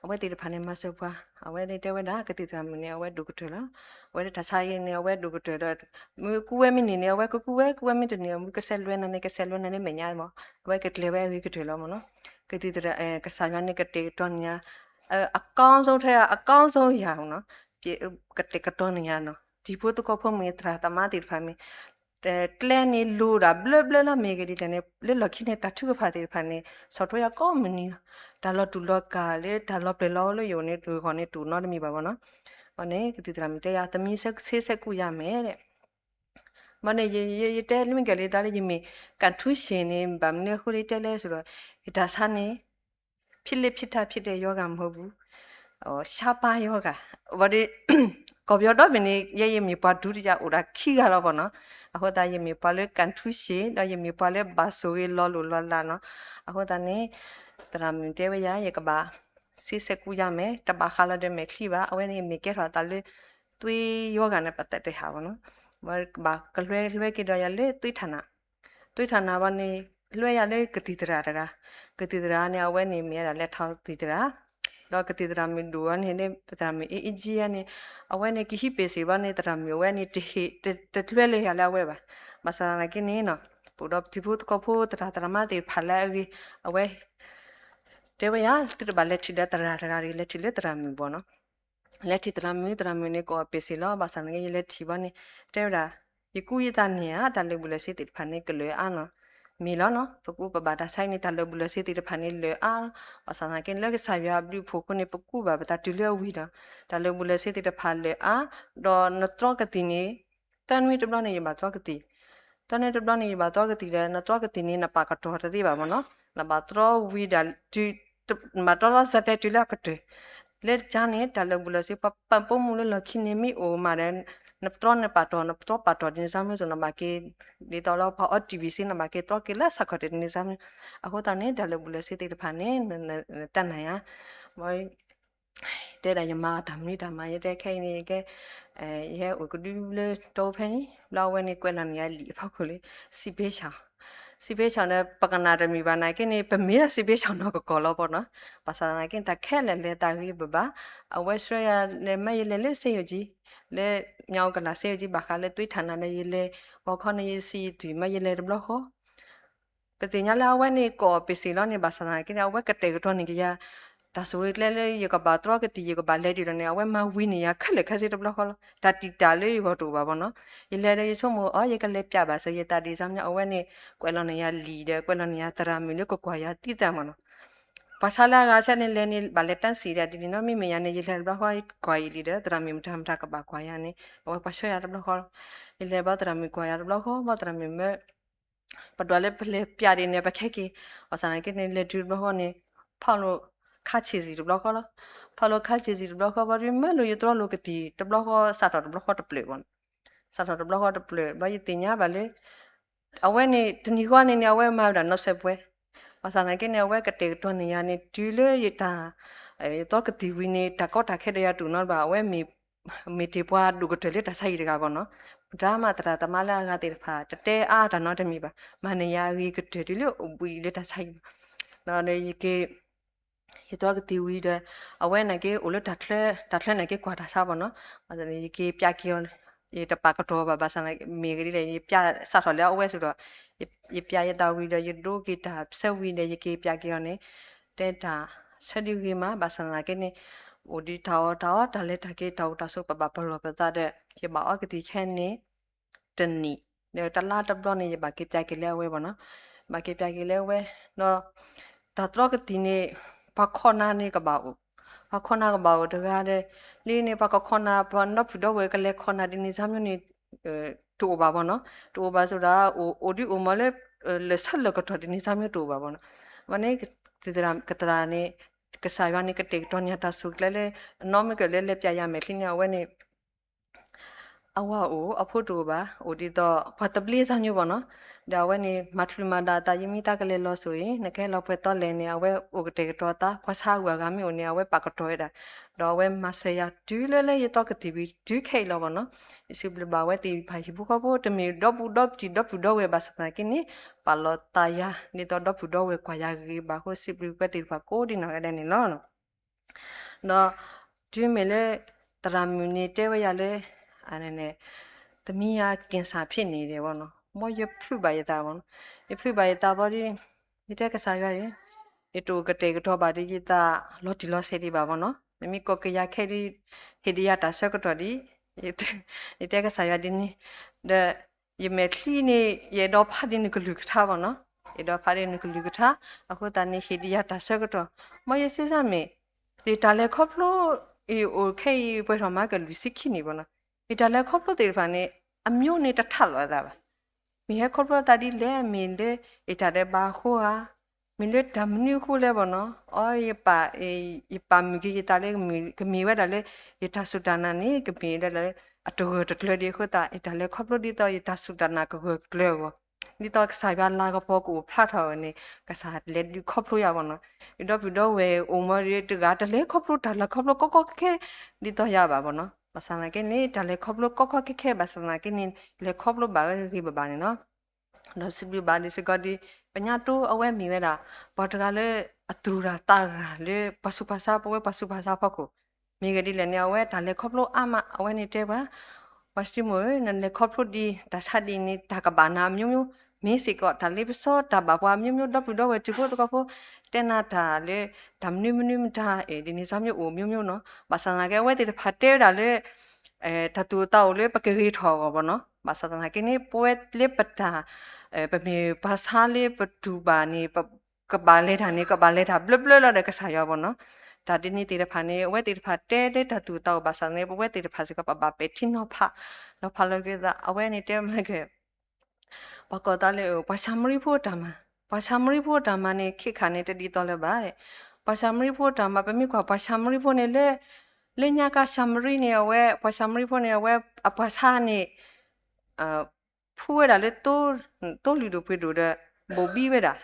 အဝဲသ့ၣ်တဖၣ်န့ၣ် မၤစၢၤပှၤ, အဝဲသ့ၣ်တဲဝဲဒၣ် ကသံၣ်သရၣ်မုၣ်န့ၣ် အဝဲဒိၣ်ကတၢၢ်လီၤ. အဝဲဒၣ်တၢ်ဆါအံၤန့ၣ် အဝဲဒိၣ်ကတၢၢ်ဒီး မ့ၢ်ကူဝဲမ့ၢ်န့ၢ်န့ၣ် အဝဲကကူဝဲ, ကူဝဲမ့ၢ်တန့ၢ် မ့ၢ်ကစဲးလွဲနၤန့ၣ် ကစဲးလွဲနၤန့ၣ်မဲာ်ညါမး, အဝဲကကျဲၤဝဲအဂ့ၤကတၢၢ်လီၤမ့ၢ်နီၤ. ကသံၣ်သရၣ် ကစၢ်ယွၤန့ၣ်ကတဲာ်ကတီၤန့ၢ်ယၤ အကောင်းဆုံးထဲအကောင်းဆုံးရာနီၤ, ကတဲာ်ကတီၤန့ၢ်ယၤနီၤ, တံၤဖိသကိးဖိမ့ၢ်သရၣ်သမါသ့ၣ်တဖၣ်မ့ၢ် ကျဲန့ၣ်လိၤဒၣ်ဘျၢဘျၢလီၤမ့ၢ်ဂ့ၤဒ်လဲၣ်န့ၣ် လၢလီၢ်ခံန့ၣ် တၢ်ထုကဖၣ်သ့ၣ်တဖၣ်န့ၣ် ဆီၣ်ထွဲယၤကိးမုၢ်နံၤလီၤ. တၢ်လီၤတူၢ်လီၤကာ်လၢတၢ်လီၤပျဲၢ်လီၤလၢယအိၣ်န့ၣ် တဂီၤန့ၣ်တူၢ်နီတမံၤဘၣ်ဘၣ်နီၤ. ဘၣ်န့ၣ် ကသံၣ်သရၣ်မုၣ်တဲယၤ သမံးဆဲးကူးရမယ် ဘၣ်န့ၣ် ယတဲလၢမ့ၢ်ကဲၤလံသးလၢယမ့ၢ် ကၣ်ထူးရှ့ၣ်န့ၣ် ဘၣ်မနုၤအဃိလၢယတဲလဲၣ်ဆိဒီး ယတၢ်ဆါန့ၣ် ဖြစ်လေ့ဖြစ်ထဖြစ်တဲ့ရောဂါမဟုတ်ဘူး, ရှားပါးရောဂါ, ဝဲဒၣ် ကီၢ်ပယီၤဒီဘ့ၣ်န့ၣ် ယဲယမ့ၢ်ပှၤဒုတိယအိၣ်ဒၣ်ခံဂၤလီၤဘၣ်နီၤ. အဃိသတး ယမ့ၢ်ပှၤလၢကၣ်ထူးရှ့ၣ် ဒီးယမ့ၢ်ပှၤလၢဘၣ်ဆိၣ်ဂ့ၤလီၤလိၢ်လီၤလးနီၤ. အဃိသတးန့ၣ် သရၣ်မုၣ်တဲဝဲယၤ ယကဘၣ် ဆေးဆက်ကူးရမယ်, တဘၣ်ဃးလီၤဒီးမဲာ်ချံဘၣ်, အဝဲန့ၣ်မ့ၢ်ကဲထီၣ်အသးလၢ သွေးရောဂါန့ၣ် ပသးတဟးဘၣ်နီၤ. ဘၣ်ကဘၣ်ကလွဲလွဲက့ၤဒီးယၤလၢသွေးထးနး, သွေးထးနးဘၣ်န့ၣ် လွဲယၤလၢကသံၣ်သရၣ်တဂၤ, ကသံၣ်သရၣ်န့ၣ် အဝဲန့ၣ်မ့ၢ်ဝဲဒၣ်လဲၤထီၣ်ကသံၣ်သရၣ်, ဒီးကသံၣ်သရၣ်မုၣ်ဒိၣ်ဝဲန့ၣ် သရၣ်မုၣ်အ့အ့ကၠံန့ၣ် အဝဲန့ၣ်ကဟံးပ့ၤစ့ၢ်ဘၣ်န့ၣ် သရၣ်မုၣ်အဝဲန့ၣ် တဟ့ၣ်တလွဲလၢယၤလၢအဝဲဘၣ်. ဘၣ်ဆၣ်သနာ်က့န့ၣ်နီၤ ပအိၣ်ဒီးတံၤဖိသကိးဖိသရၣ်သရၣ်မါသ့ၣ်တဖၣ်လၢအဂ့ၤ အဝဲ တဲဝဲယၤ သုတဘၣ်လဲၤထံၣ်ဒီးသရၣ်တဂၤတဂ့ၤ, လဲၤထံၣ်လၢသရၣ်မုၣ်ဘၣ်နီၤ. လဲၤထံၣ်သရၣ်မုၣ်, သရၣ်မုၣ်န့ၣ် ကိးပ့ၤစ့ၢ်လီၤ. ဘၣ်ဆၣ်သနာ်က့ ယလဲၤထံၣ်ဘၣ်န့ၣ် တဲဝဲဒၣ် ယကူယသးန့ၣ်ဧါ တၢ်လၢာ်ဘူၣ်လၢာ်စ့သ့ၣ်တဖၣ်န့ၣ် ကလၢာ်အါနီၤ. မ့ၢ်လီၤနီၤ, ပကူပဘၣ်တၢ်ဆါအံၤန့ၣ် တၢ်လၢာ်ဘူၣ်လၢာ်စ့သ့ၣ်တဖၣ်န့ၣ်လၢာ်အါ, ဘၣ်ဆၣ်သနာ်က့ လၢကစၢ်ယွၤအဘျုးအဖှိၣ်အဃိန့ၣ် ပကူဘၣ်ပသးတုၤလၢအဝံၤဒီး တၢ်လၢာ်ဘူၣ်လၢာ်စ့သ့ၣ်တဖၣ်လၢာ်အါ, ဒီးနတြီကသံၣ်န့ၣ် သၢနွံတဘျီန့ၣ် ယဘၣ်တြီကသံၣ်, သၢနွံတဘျီန့ၣ် ယဘၣ်တြီကသံၣ်ဒီး နတြီကသံၣ်န့ၣ် နပာ်ကတီၤတသ့ဘၣ်မ့ၢ်နီၤ, နဘၣ်တြီဝံၤဒီး နဘၣ်တြီလီၤစဲးတဲတုၤလၢအကတၢၢ် လၢကန့ၣ် တၢ်လၢာ်ဘူၣ်လၢာ်စ့ ပပာ်ပိာ်မုၣ်လၢလီၢ်ခံန့ၣ် မ့ၢ်အိၣ်မးဒီး နတြီနပာ်တီၤ နတြီပာ်တီၤဒ်န့ၣ်စ့ၢ်မ့ၢ်စိ နဘၣ်က့ၤ ဒ်သိးလၢပှၤအီ တီၣ်ဘံၣ်စ့ နဘၣ်က့ၤတြီက့ၤလၢဆၣ်ခီၣ်ထံးဒ်န့ၣ်စ့ၢ်မ့ၢ်, အဃိသတးန့ၣ် တၢ်လၢာ်ဘူၣ်လၢာ်စ့သ့ၣ်တဖၣ်န့ၣ် နတၢ်နာ်ယၤ တဲဒၣ်ယမါတၢ်မနုၤတၢ်မၤ ယတဲခဲအံၤန့ၣ် ယကဲ ယဟဲအိၣ်ကဒုလၢတီဖဲန့ၣ် ဘျီအဝဲန့ၣ်ကွဲးလီၤန့ၢ်ယၤလံာ်အဖီခိၣ်လၢ စံးဘ့ၣ်ဆၣ်, စံးဘ့ၣ်ဆၣ်ဒီး ပကနၣ်တမံၤဘၣ်နာ်က့န့ၣ် ပမ့ၢ်ဒၣ်စံးဘ့ၣ်ဆၣ်နီၢ်ကကီၢ်လီၤပီၤနီၤ, ဘၣ်ဆၣ်သနာ်က့ တၢ်ခဲလၢာ်လဲၤသးဂ့ၤဘၣ်ဘၣ်, အဝဲဆှၢယၤလဲၤမ့ၢ်ယလဲၤလၢစ့ယိၤကၠံ, လၢ မၠါအူကလးစ့ယိၤကၠံ ဘၣ်ဃးလၢသွေးထးနးဒီး ယလဲၤ ဂီၤခီန့ၣ် ယစံးယသွံၣ်မ့ၢ်ယလဲၤတဘျီဃီ ပသ့ၣ်ညါလၢအဝဲန့ၣ်ကိးပ့ၤစ့ၢ်လီၤန့ၣ် ဘၣ်ဆၣ်သနာ်က့န့ၣ် အဝဲကတဲာ်ကတီၤန့ၢ်က့ၤယၤ တၢ်ဆိၣ်ဂ့ၤကျဲလၢယကဘၣ်တြီကသံၣ် ယကဘၣ်လဲၤဒ်လဲၣ်န့ၣ် အဝဲမၤဝံၤန့ၢ်ယၤခဲလၢာ်ခဲဆ့တဘျီဃီလီၤ. တၢ်တံာ်တာ်လၢယဂီၢ်တအိၣ်ဘၣ်ဘၣ်နီၤ. ယလဲၤဒီးယဆိကမိၣ်အီၤ ယကလဲၤပျးဘၣ်စၢၤယသးဒ်န့ၣ်စ့ၢ်မ့ၢ် အဝဲန့ၣ် ကွဲးလီၤန့ၢ်ယၤလံာ်ဒီး ကွဲးလီၤန့ၢ်ယၤသရၣ်မုၣ်လၢကကွၢ်ယၤသံသးမ့ၢ်နီၤ. ပှၤဆါလၢအဂၤဆၢန့ၣ်လဲၤန့ၣ် ဘၣ်လဲၤတၢ်စံးဒၣ်ဒ်န့ၣ်နီၤ. မ့မ့ၢ်ယၤန့ၣ် ယလဲၤတဘျီဃီ ကွၢ်ယံာ်လံဒီး သရၣ်မုၣ်မတၤမတၤကဘၣ်ကွၢ်ယၤန့ၣ် အဝဲပှၤဆှၢယၤတဘျီဃီလီၤ. ယလဲၤဘၣ်သရၣ်မုၣ်ကွၢ်ယၤတဘျီဃီ ဘၣ်သရၣ်မုၣ်မၢ ပဒွးလၢပလဲၤပျးဒ်န့ၣ် ပခဲက့ၤ ဘၣ်ဆၣ်သနာ်က့န့ၣ် လဲၤတုၤတဘျီဃီန့ၣ် ဖီၣ်လိာ်ခါဆံးစံၣ်တဘျီဃီလီၤ. ဖီၣ်လိာ်ခါဆံးစံၣ်တဘျီဃီ ဘၣ်ဒုးမၢလိာ်ယတြီလိာ်ကသံၣ်တဘျီဃီ စးထီၣ်တဘျီဃီတဖျၢၣ်ဘၣ်နီၤ. စးထီၣ်တဘျီဃီတဖျၢၣ် ဘၣ်ယသ့ၣ်ညါဘၣ်လၢ အဝဲန့ၣ် တနံၤဃီန့ၣ်န့ၣ် အဝဲမၤဝဲဒၣ်နီၣ်စဲးပှဲၤ ဘၣ်ဆၣ်သနာ်က့န့ၣ် အဝဲကတဲာ်ကတီၤန့ၢ်ယၤန့ၣ် တုၤလၢယတၢ် ယတြီကသံၣ်ဝံၤန့ၣ် တၢ်ကီတၢ်ခဲဒီးယၤတအိၣ်နီတဘၣ် အဝဲ မ့ၢ်တ့ၢ်ပှၤဒိၣ်ကတၢၢ်လၢတၢ်ဆါဟံၣ်တဂၤဘၣ်နီၤ. မတၤမးသရၣ်သမါလၢအဂၤသ့ၣ်တဖၣ် တတဲအါတၢ်နီတမံၤဘၣ် မၤန့ၢ်ယၤအဂ့ၤကတၢၢ်တုၤလၢအိၣ်ဘှံးလၢတၢ်ဆါဟံၣ်ဘၣ်. ဒီးယက့ၤ ယတြီကသံၣ်ဝံၤဒီး အဝဲနာ်က့အိၣ်လၢတၢ်ချၢ တၢ်ချၢနာ်က့ကွၢ်တၢ်ဆါဘၣ်နီၤ. ယက့ၤပျးက့ၤအီၤ ယတပာ်ကတီၤဘၣ်ဘၣ်ဆၣ် မ့ၢ်ဂ့ၤဒ်လဲၣ် ယပျးစးထီၣ်လၢအဝဲဆိဒီး ယပျးယသးဝံၤဒီး ယဒိက့ၤတၢ်ဆၢဝံၤဒီး ယက့ၤပျးက့ၤအီၤန့ၣ် တဲတၢ် ဆၢဒုးဂ့ၤမး ဘၣ်ဆၣ်သနာ်က့န့ၣ် အိၣ်ဒံးတၢ်အီၣ်တၢ်အီ တၢ်လဲၤတၢ်က့ၤ တၢ်အိၣ်တၢ်ဆိး ပဘၣ်ပလီၢ်ပသးဒီး ယဘၣ်အီကသံၣ်ခဲန့ၣ် တနံၣ် ဒီးတလါတဘျီန့ၣ် ယဘၣ်က့ၤပၠးက့ၤလၢအဝဲဘၣ်နီၤ, ဘၣ်က့ၤပၠးက့ၤလၢအဝဲ ဒီး တၢ်တြီကသံၣ်န့ၣ် ပှၤခိးနၤန့ၣ်ကဘၣ်အိၣ်, ပှၤခိးနၤကဘၣ်အိၣ်တဂၤဒီး လံန့ၣ် ပှၤကခိးနၤ ပှၤဒီပုၢ်ဒီဝဲၢ်ကလဲၤခိးနၤဒ်န့ၣ် စၢ်မၠိန့ၣ် တအိၣ်ဘၣ်ဘၣ်နီၤ, တအိၣ်ဘၣ်ဆိဒၣ် အိၣ်ဒုးအိၣ်မးလၢ လၢဆၢလၢကတီၢ်ဒ်န့ၣ် စၢ်မၠိတအိၣ်ဘၣ်ဘၣ်နီၤ, အဝဲန့ၣ် ကတၢၢ်န့ၣ် ကစၢ်ယွၤန့ၣ် ကတဲာ်ကတီၤန့ၢ်တၢ်ဆူၣ်ကျဲလၢ အနီၢ်မ့ၢ်ကလဲၤလဲၤပၠးယၤမဲာ်ချံန့ၣ် အဝဲန့ၣ် အဝၤအိၣ် အဖိတအိၣ်ဘၣ်, အိၣ်ဒ်သိး ပှၤသဘျ့စၢ်မၠိဘၣ်နီၤ, ဒီးအဝဲန့ၣ် မၤချုးမၤဒၣ်အသး ယမ့ၢ်သးကလဲၤလီၤစိၤအံၤ နကဟဲလီၤပှဲၤသီလဲၣ်န့ၣ် အဝဲအိၣ်ကတဲာ်ကတီၤသး, ပှၤဆါအဂုၤအဂၤမ့ၢ်အိၣ်န့ၣ် အဝဲပာ်ကတီၤဝဲဒၣ်, ဒီးအဝဲမၤစၢၤယၤတုၤလၢလၢယသီကသံၣ်ဝံၤ တုၤခဲအံၤလီၤဘၣ်နီၤ, ယစံးဘျုးဘၣ်အဝဲသ့ၣ်တဖၣ်ဟံၣ်ဖိဃီဖိ တမ့ၢ်ဒီပုၢ်ဒီပၢ် ဒီပုၢ်ဒီဝဲၢ်ဘၣ်ဆၣ်သနာ်က့န့ၣ် ပာ်လီၤသးယၤ ဒ်သိးဒီပုၢ်ဒီဝဲၢ်ကွၢ်ယၤဂ့ၤဂ့ၤဘၣ်အဃိ စံးဘျုးဝဲသ့ၣ်တဖၣ်ကိးဒံနီၢ်ဂၤဒဲးန့ၣ်လီၤ. ဒီးတုၤမ့ၢ်လၢ သရၣ်မုၣ်န့ၣ်တဲဝဲယၤလၢ သမီး ကင်ဆာ ဖြစ်နေတယ်ပေါ့နော်, မ်ယဖုးဘၣ်ယသးပေါ့နော်, ယဖုးဘၣ်ယသးဘီဒီး ယတဲကစၢ်ယွၤအံၤ ယတအိၣ်ကတဲာ်ကတီၤဘၣ်ဒီးယသးလီၤတံၢ်လီၤဆဲးဒံးဘၣ်ပေါ့နော်, နမ့ၢ်ကိးက့ၤယၤခဲဒီး ဟ့ၣ်ဒံးယၤတၢ်ဆၢကတီၢ်ဒံး, ယတဲကစၢ်ယွၤဒ်န့ၣ်, ဒီး ယမဲာ်ချံန့ၣ် ယအဲၣ်ဒိးဖးဒံးနကလုၢ်ကထါပေါ့နော်, ယအဲၣ်ဒိးဖးဒံးနကလုၢ်ကထါ, အဃိသတးန့ၣ် ဟ့ၣ်ဒံးယၤတၢ်ဆၢကတီၢ်, မ်ယစ့စၢ်မ့ၢ် ယတၢ်လဲၤခီဖျိ အံၤအိၣ်ခဲအံၤပှဲၤထီၣ်မးကလုၢ်ဆံခံနံၣ်ပေါ့နော်, ယတၢ်လဲၤခီဖျိသ့ၣ်တဖၣ်န့ၣ် အမျိုးန့ၣ်တထးလိာ်အသးဘၣ်, မ့ၢ်ဟဲခီဖျိသးဒ်လဲၣ်, မ့ၢ်လၢ ယတၢ်ဒဲးဘးအဃိဧါ, မ့ၢ်လၢတၢ်မနုၤအဃိလဲၣ်ပေါ့နော်, အီ ယပာ်မုာ်က့ၤယသးလၢ ကမ့ၢ်ဝဲဒၣ်လၢ ယတၢ်စူၢ်တၢ်နာ်န့ၣ် ကမ့ၢ်ဝဲဒၣ်လၢ အတဂၢၢ်တကျၢၤဒံးအဃိသတး ယတၢ်လဲၤခီဖျိဒ်သိးယတၢ်စူၢ်တၢ်နာ်ကဂၢၢ်ကကျၢၤအဂီၢ်, ဒ်သိးကစၢ်ယွၤလၤကပီၤကအိၣ်ဖျါထီၣ်န့ၣ် ကစၢ်လဲၤဒုးခီဖျိယၤပေါ့နော်, ယဒီပုၢ်ဒီဝဲၢ်အိၣ်မးတဂၤတလဲၤခီဖျိတၢ်လဲၤခီဖျိကီကီခဲခဲ ဒ်သိးယၤဘၣ်ပေါ့နော်, ဘၣ်ဆၣ်သနာ်က့န့ၣ် တၢ်လဲၤခီဖျိကီကီခဲခဲဘၣ်ဆၣ်သနာ်က့န့ၣ် လဲၤခီဖျိဘၣ်ဝဲဂ့ၤဂ့ၤဘၣ်ဘၣ်န့ၣ်လီၤ. ဒီးစံးဘျုးဘၣ်လံစ့ၢ်ကီးဒ် ပညါတိအဝဲမ့ၢ်ဝဲဒၣ် ပှၤတဂၤလၢအသူၣ်ရၢ်သးရၢ်လၢပှၤဆူးပှၤဆါ ပဝဲပှၤဆူးပှၤဆါဖီခိၣ်, မ့ၢ်ဂ့ၢ်ဒ်လဲၣ်န့ၣ် အဝဲတၢ်လဲၤခီဖျိအါမး အဝဲန့ၣ်တဲပှၤ ပှၤစတံမိၣ်ဧၢ နလဲၤခီဖျိဒ်တၢ်ဆါဒ်အံၤန့ၣ် တၢ်ကဘၣ်နၤအမျိုးမျိုး မ့ၢ်စ့ၢ်ကီး တၢ်လ့ပစီ တၢ်ဘၣ်ပှၤအမျိုးမျိုး ဒီပုၢ်ဒီဝဲၢ်ထံဖိသကိးဖိ တဲနၤတၢ်လၢ တၢ်မနုၤမနုၤမတၤ ဒ်န့ၣ် စၢ်မ့ၢ်အိၣ်မျိုးမျိုးနီၤ, ဘၣ်ဆၣ်သနာ်က့ အဝဲသ့ၣ်တဖၣ်တဲဝဲဒၣ်လၢ တၢ်သူၣ်အသးအိၣ်လၢပကဂ့ၤထီၣ်အဂီၢ်ဘၣ်နီၤ, ဘၣ်ဆၣ်သနာ်က့န့ၣ် ပဝဲလၢပတၢ် ပမ့ၢ်ပှၤဆါလၢပတူၢ်ဘၣ်န့ၣ် ကဘၣ်လဲၤတၢ်န့ၣ် ကဘၣ်လဲၤတၢ်ဘျၢဘျၢလီၤဒီးကစၢ်ယွၤဘၣ်နီၤ, တၢ်ဒ်န့ၣ်သ့ၣ်တဖၣ်န့ၣ် အဝဲသ့ၣ်တဖၣ်တဲလၢတၢ်သူၣ်အသးအိၣ်ဘၣ်ဆၣ်သနာ်က့ ပဝဲသ့ၣ်တဖၣ်စ့ၢ်ကီး ပဘၣ်ပဲာ်ထံနီၤဖး နီၤဖးလီၤက့ၤသး အဝဲန့ၣ်တဲမးက့ၤ ပှၤကိးသးလၢ ပှၤၡၤမရံဖိအတၢ်မၤ, ပှၤၡၤမရံဖိအတၢ်မၤန့ၣ် ခဲခါန့ၣ် တဒ်သိးလၢၤဘၣ်, ပှၤၡၤမရံဖိအတၢ်မၤ ပမ့ၢ်ကွၢ်ပှၤၡၤမရံဖိန့ၣ်လၢ လၢညါခါၡၤမရံန့ၣ် အဝဲ ပှၤၡၤမရံဖိန့ၣ် အဝဲအပှၤဆါန့ၣ် ဖှူဝဲဒၣ်လၢ သိလုၢ်ဒိၣ်ပှ့ၤဒိၣ်ဒီး ဘိၣ်ဘံဝဲဒၣ်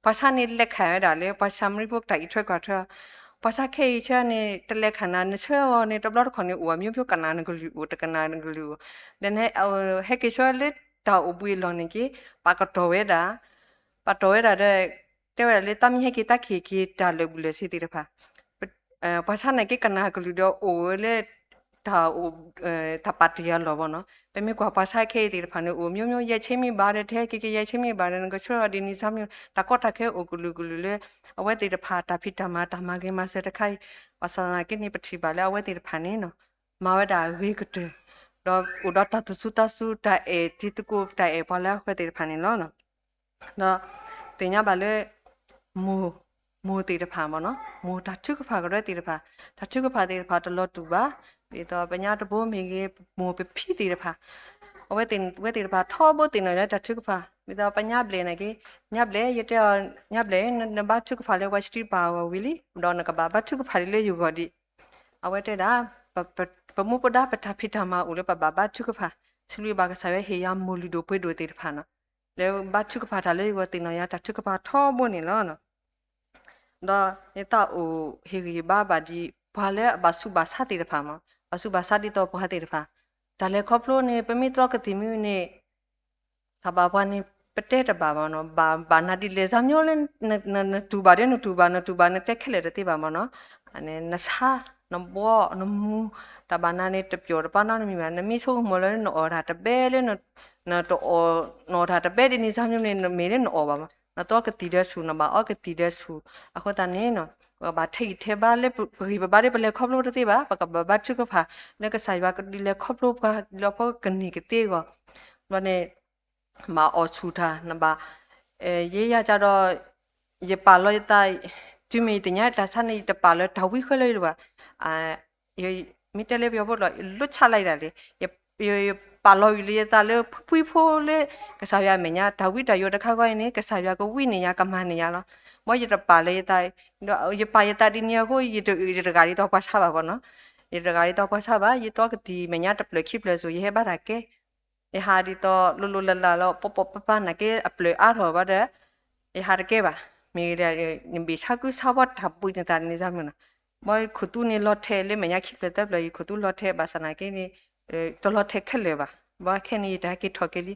ပှၤဆါန့ၣ်လဲၤခးဝဲဒၣ်လၢ ပှၤၡၤမရံဖိတၢ်အံးထွဲကွၢ်ထွဲ, ပှၤဆါခဲအံၤဆၢန့ၣ် တလဲၤခးနၤ နဆၢအီၤန့ၣ် တဘျီတခီၣ်န့ၣ် အိၣ်အမျိုးမျိုး ကနၣ်နကလုၢ်အိၣ် တကနၣ်နကလုၢ်အိၣ်, ဒီးဟဲက့ၤဆၢလၢတၢ်အိၣ်ဘှံးအလီၢ်န့ၣ်က့ ပာ်ကတီၢ်ဝဲဒၣ်, ပာ်တီၢ်ဝဲဒၣ်ဒီး တဲဝဲဒၣ်လၢ သးမ့ၢ်ဟဲက့ၤသးက့ၤက့ၤတၢ်လၢာ်ဘူၣ်လၢာ်စ့ၤသ့ၣ်တဖၣ် ပှၤဆါန့ၣ်က့ ကနၣ်ကလုၢ်ဒီးအိၣ်ဝဲလၢ တၢ် တၢ်ပာ်တ့ၢ်အလီၢ်ဘၣ်နီၤ, ပမ့ၢ်ကွၢ်ပှၤဆါခဲအံၤသ့ၣ်တဖၣ်န့ၣ် အိၣ်မျိုးမျိုး ယဲၢ်ဆ့မ့ၢ်ဘၣ်ဒီး တဟဲက့ၤက့ၤ ယဲၢ်ဆ့မ့ၢ်ဘၣ်ဒီး နကဆှၢအီၤဒ်န့ၣ် စၢ်မ့ၢ် တၢ်ကီတၢ်ခဲအိၣ်ကလုာ်ကလုာ်လၢ အဝဲသ့ၣ်တဖၣ်တၢ်ဖံးတၢ်မၤတၢ်မၤဂ့ၤမၤစၢၤတခါအံၤ, ဘၣ်ဆၣ်သနာ်က့န့ၣ် ပထံၣ်ဘၣ်လၢအဝဲသ့ၣ်တဖၣ်န့ၣ်နီၤ မၤဝဲဒၣ်အဂ့ၤကတၢၢ်, ဒီးအိၣ်ဒီးတၢ်သူၣ်စူၤသးစူၤ တၢ်အဲၣ်တံၤသကိး တၢ်အဲၣ်ပှၤလၢအဃၢၤသ့ၣ်တဖၣ်န့ၣ်လီၤ. ဒီးသ့ၣ်ညါဘၣ်လၢ မိၢ် မိၢ်သ့ၣ်တဖၣ်မ့ၢ်နီၤ မိၢ်တၢ်ထုကဖၣ်ကရၢသ့ၣ်တဖၣ် တၢ်ထုကဖၣ်သ့ၣ်တဖၣ်တလီၤတူာ်ဘၣ်, ဒ်သိးပညါတဘိမ့ၢ်ဂ့ၤ မိၢ်ပဖံသ့ၣ်တဖၣ် အဝဲသ့ၣ် ဝဲသ့ၣ်တဖၣ်ထီဘိသ့ၣ်နီၣ်လၢတၢ်ထုကဖၣ် ဒ်သိးပညါဘျဲၣ်န့ၣ်က့ ညါဘျဲၣ် ယတဲအီၤ ညါဘျဲၣ် နဘါထုကဖၣ်လၢပှၤစတံပာ်အဂီၢ်ဝံၤလံ ဒီးနကဘၣ်ဘါထုကဖၣ်လၢယဂီၢ်ဒံး အဝဲတဲဒၣ် ပမူပဒါပတၢ်ဖံးတၢ်မၤအိၣ်လၢပဘၣ်ဘါထုကဖၣ် စံးဘျုးဘၣ်ကစၢ်ယွၤဟ့ၣ်ယၤမိၢ်လုၢ်ဒိၣ်ပှ့ၤဒိၣ်သ့ၣ်တဖၣ်နီၤ လၢဘါထုကဖၣ်တၢ်လၢယဂီၢ်သ့ၣ်နီၣ်ယၤတၢ်ထုကဖၣ်ထီဘိန့ၣ်လီၤ. ဒီးယသးအိၣ်ဟ့ၣ်ဂံၢ်ဟ့ၣ်ဘါဘၣ်ဒ် ပှၤလၢအဘၣ်ဆူးဘၣ်ဆါသ့ၣ်တဖၣ်မ့ၢ် ဘၣ်ဆူးဘၣ်ဆါဒ်သိးပှၤသ့ၣ်တဖၣ် တၢ်လဲၤခီဖျိန့ၣ် ပမ့ၢ်တြီကသံၣ်မ့ၢ်န့ၣ် တၢ်ဘၣ်ပှၤန့ၣ် ပတဲတဘၣ်ဘၣ်နီၤ ဘၣ်ဘၣ်နၤဒ်လဲၣ် စၢ်မ့ၢ်လၢ နတူၢ်ဘၣ်ဒီးနတူၢ်ဘၣ် နတူၢ်ဘၣ်နတဲခဲလၢာ်တသ့ဘၣ်မ့ၢ်နီၤ နဆါ နဘှီ နမူ တၢ်ဘၣ်နၤန့ၣ် တပျီၣ်တပာ်နီတမံၤဘၣ် နမ့ၢ်ဆိကမိၣ်လၢနအီၣ်တၢ်တဘဲလၢ နတအီၣ် နအီၣ်တၢ်တဘဲဒ်န့ၣ် စၢ်မ့ၢ်န့ၣ် နမ့ၢ်လၢနအီၣ်ဘၣ်မ့ၢ် နတြီကသံၣ်ဒီးဆူၣ် နဘၣ်အီကသံၣ်ဒီးဆူၣ် အဃိသတးန့ၣ်နီၤ ပကဘၣ်ထဲးဂံၢ်ထဲးဘါလၢပဂံၢ်ပဘါဒီး ပလဲၤခီဖျိတသ့ဘၣ်, ပကဘၣ်ဘါထုကဖၣ် လၢကစၢ်ယွၤကဒုးလဲၤခီဖျိပှၤ လၢပကန့ၢ်ကသ့အဂီၢ်, ဘျီန့ၣ် ဘၣ်အီၣ်ဆူၣ်တၢ် နဘၣ်, ယဲယၤကဒီး ယပာ်လီၤယသး, တုၤမ့ၢ်ယသ့ၣ်ညါတၢ်ဆါန့ၣ် ယတပာ်လၢတၢ်ဝံဃၢလၢယတဘၣ်, မ့ၢ်တဲလၢပယီၤဖိလီၤ လိၣ်ဆၣ်လၢယဒၣ်လံ, ယပာ်လီၤဝံၤလၢယသးလၢဖှံဖိလၢ ကစၢ်ယွၤအမဲာ်ညါ တၢ်ဝံတၢ်ယိးတခါဂီၢ်အံၤန့ၣ် ကစၢ်ယွၤကဝံန့ၢ်ယၤ ကမၤန့ၢ်ယၤလီၤ. မ်ယတပာ်လၢယသး, ဒီးယပာ်ယသးဒ်န့ၣ်အဃိ ယတဂ့ၤဒ်သိးပှၤဆါဘၣ်ဘၣ်နီၤ, ယတဂ့ၤဒ်သိးပှၤဆါဘၣ်, ယသီကသံၣ်မဲာ်ညါတဖျၢၣ်ခံဖျၢၣ်စိၤ ယဟဲဘါတၢ်ကဲ ယဟးဒ်သိးလိၤလိၤလၢ်လၢ်လီၤ ပပပပပာ်နာ်က့အဖျၢၣ်အါထီၣ်ဘၣ်ဒီး ယဟးတကဲဘၣ်, မ့ၢ်ဂ့ၤဒီး နဘ့ၣ်ဆါကုဆါဘီတၢ်ဘှံးနသးန့ၣ် မ့ၢ်နီၤ, မ်ယခိၣ်သူန့ၣ်လီၤထဲးလၢမဲာ်ညါခံဖျၢၣ်သၢဖျၢၣ် ယခိၣ်သူလီၤထဲး ဘၣ်ဆၣ်နာ်က့န့ၣ် တလီၤထဲးခဲလၢာ်ဘၣ်, ဘၣ်ခဲန့ၣ်ယတၢ်ဟဲက့ၤထီၣ်က့ၤလံ,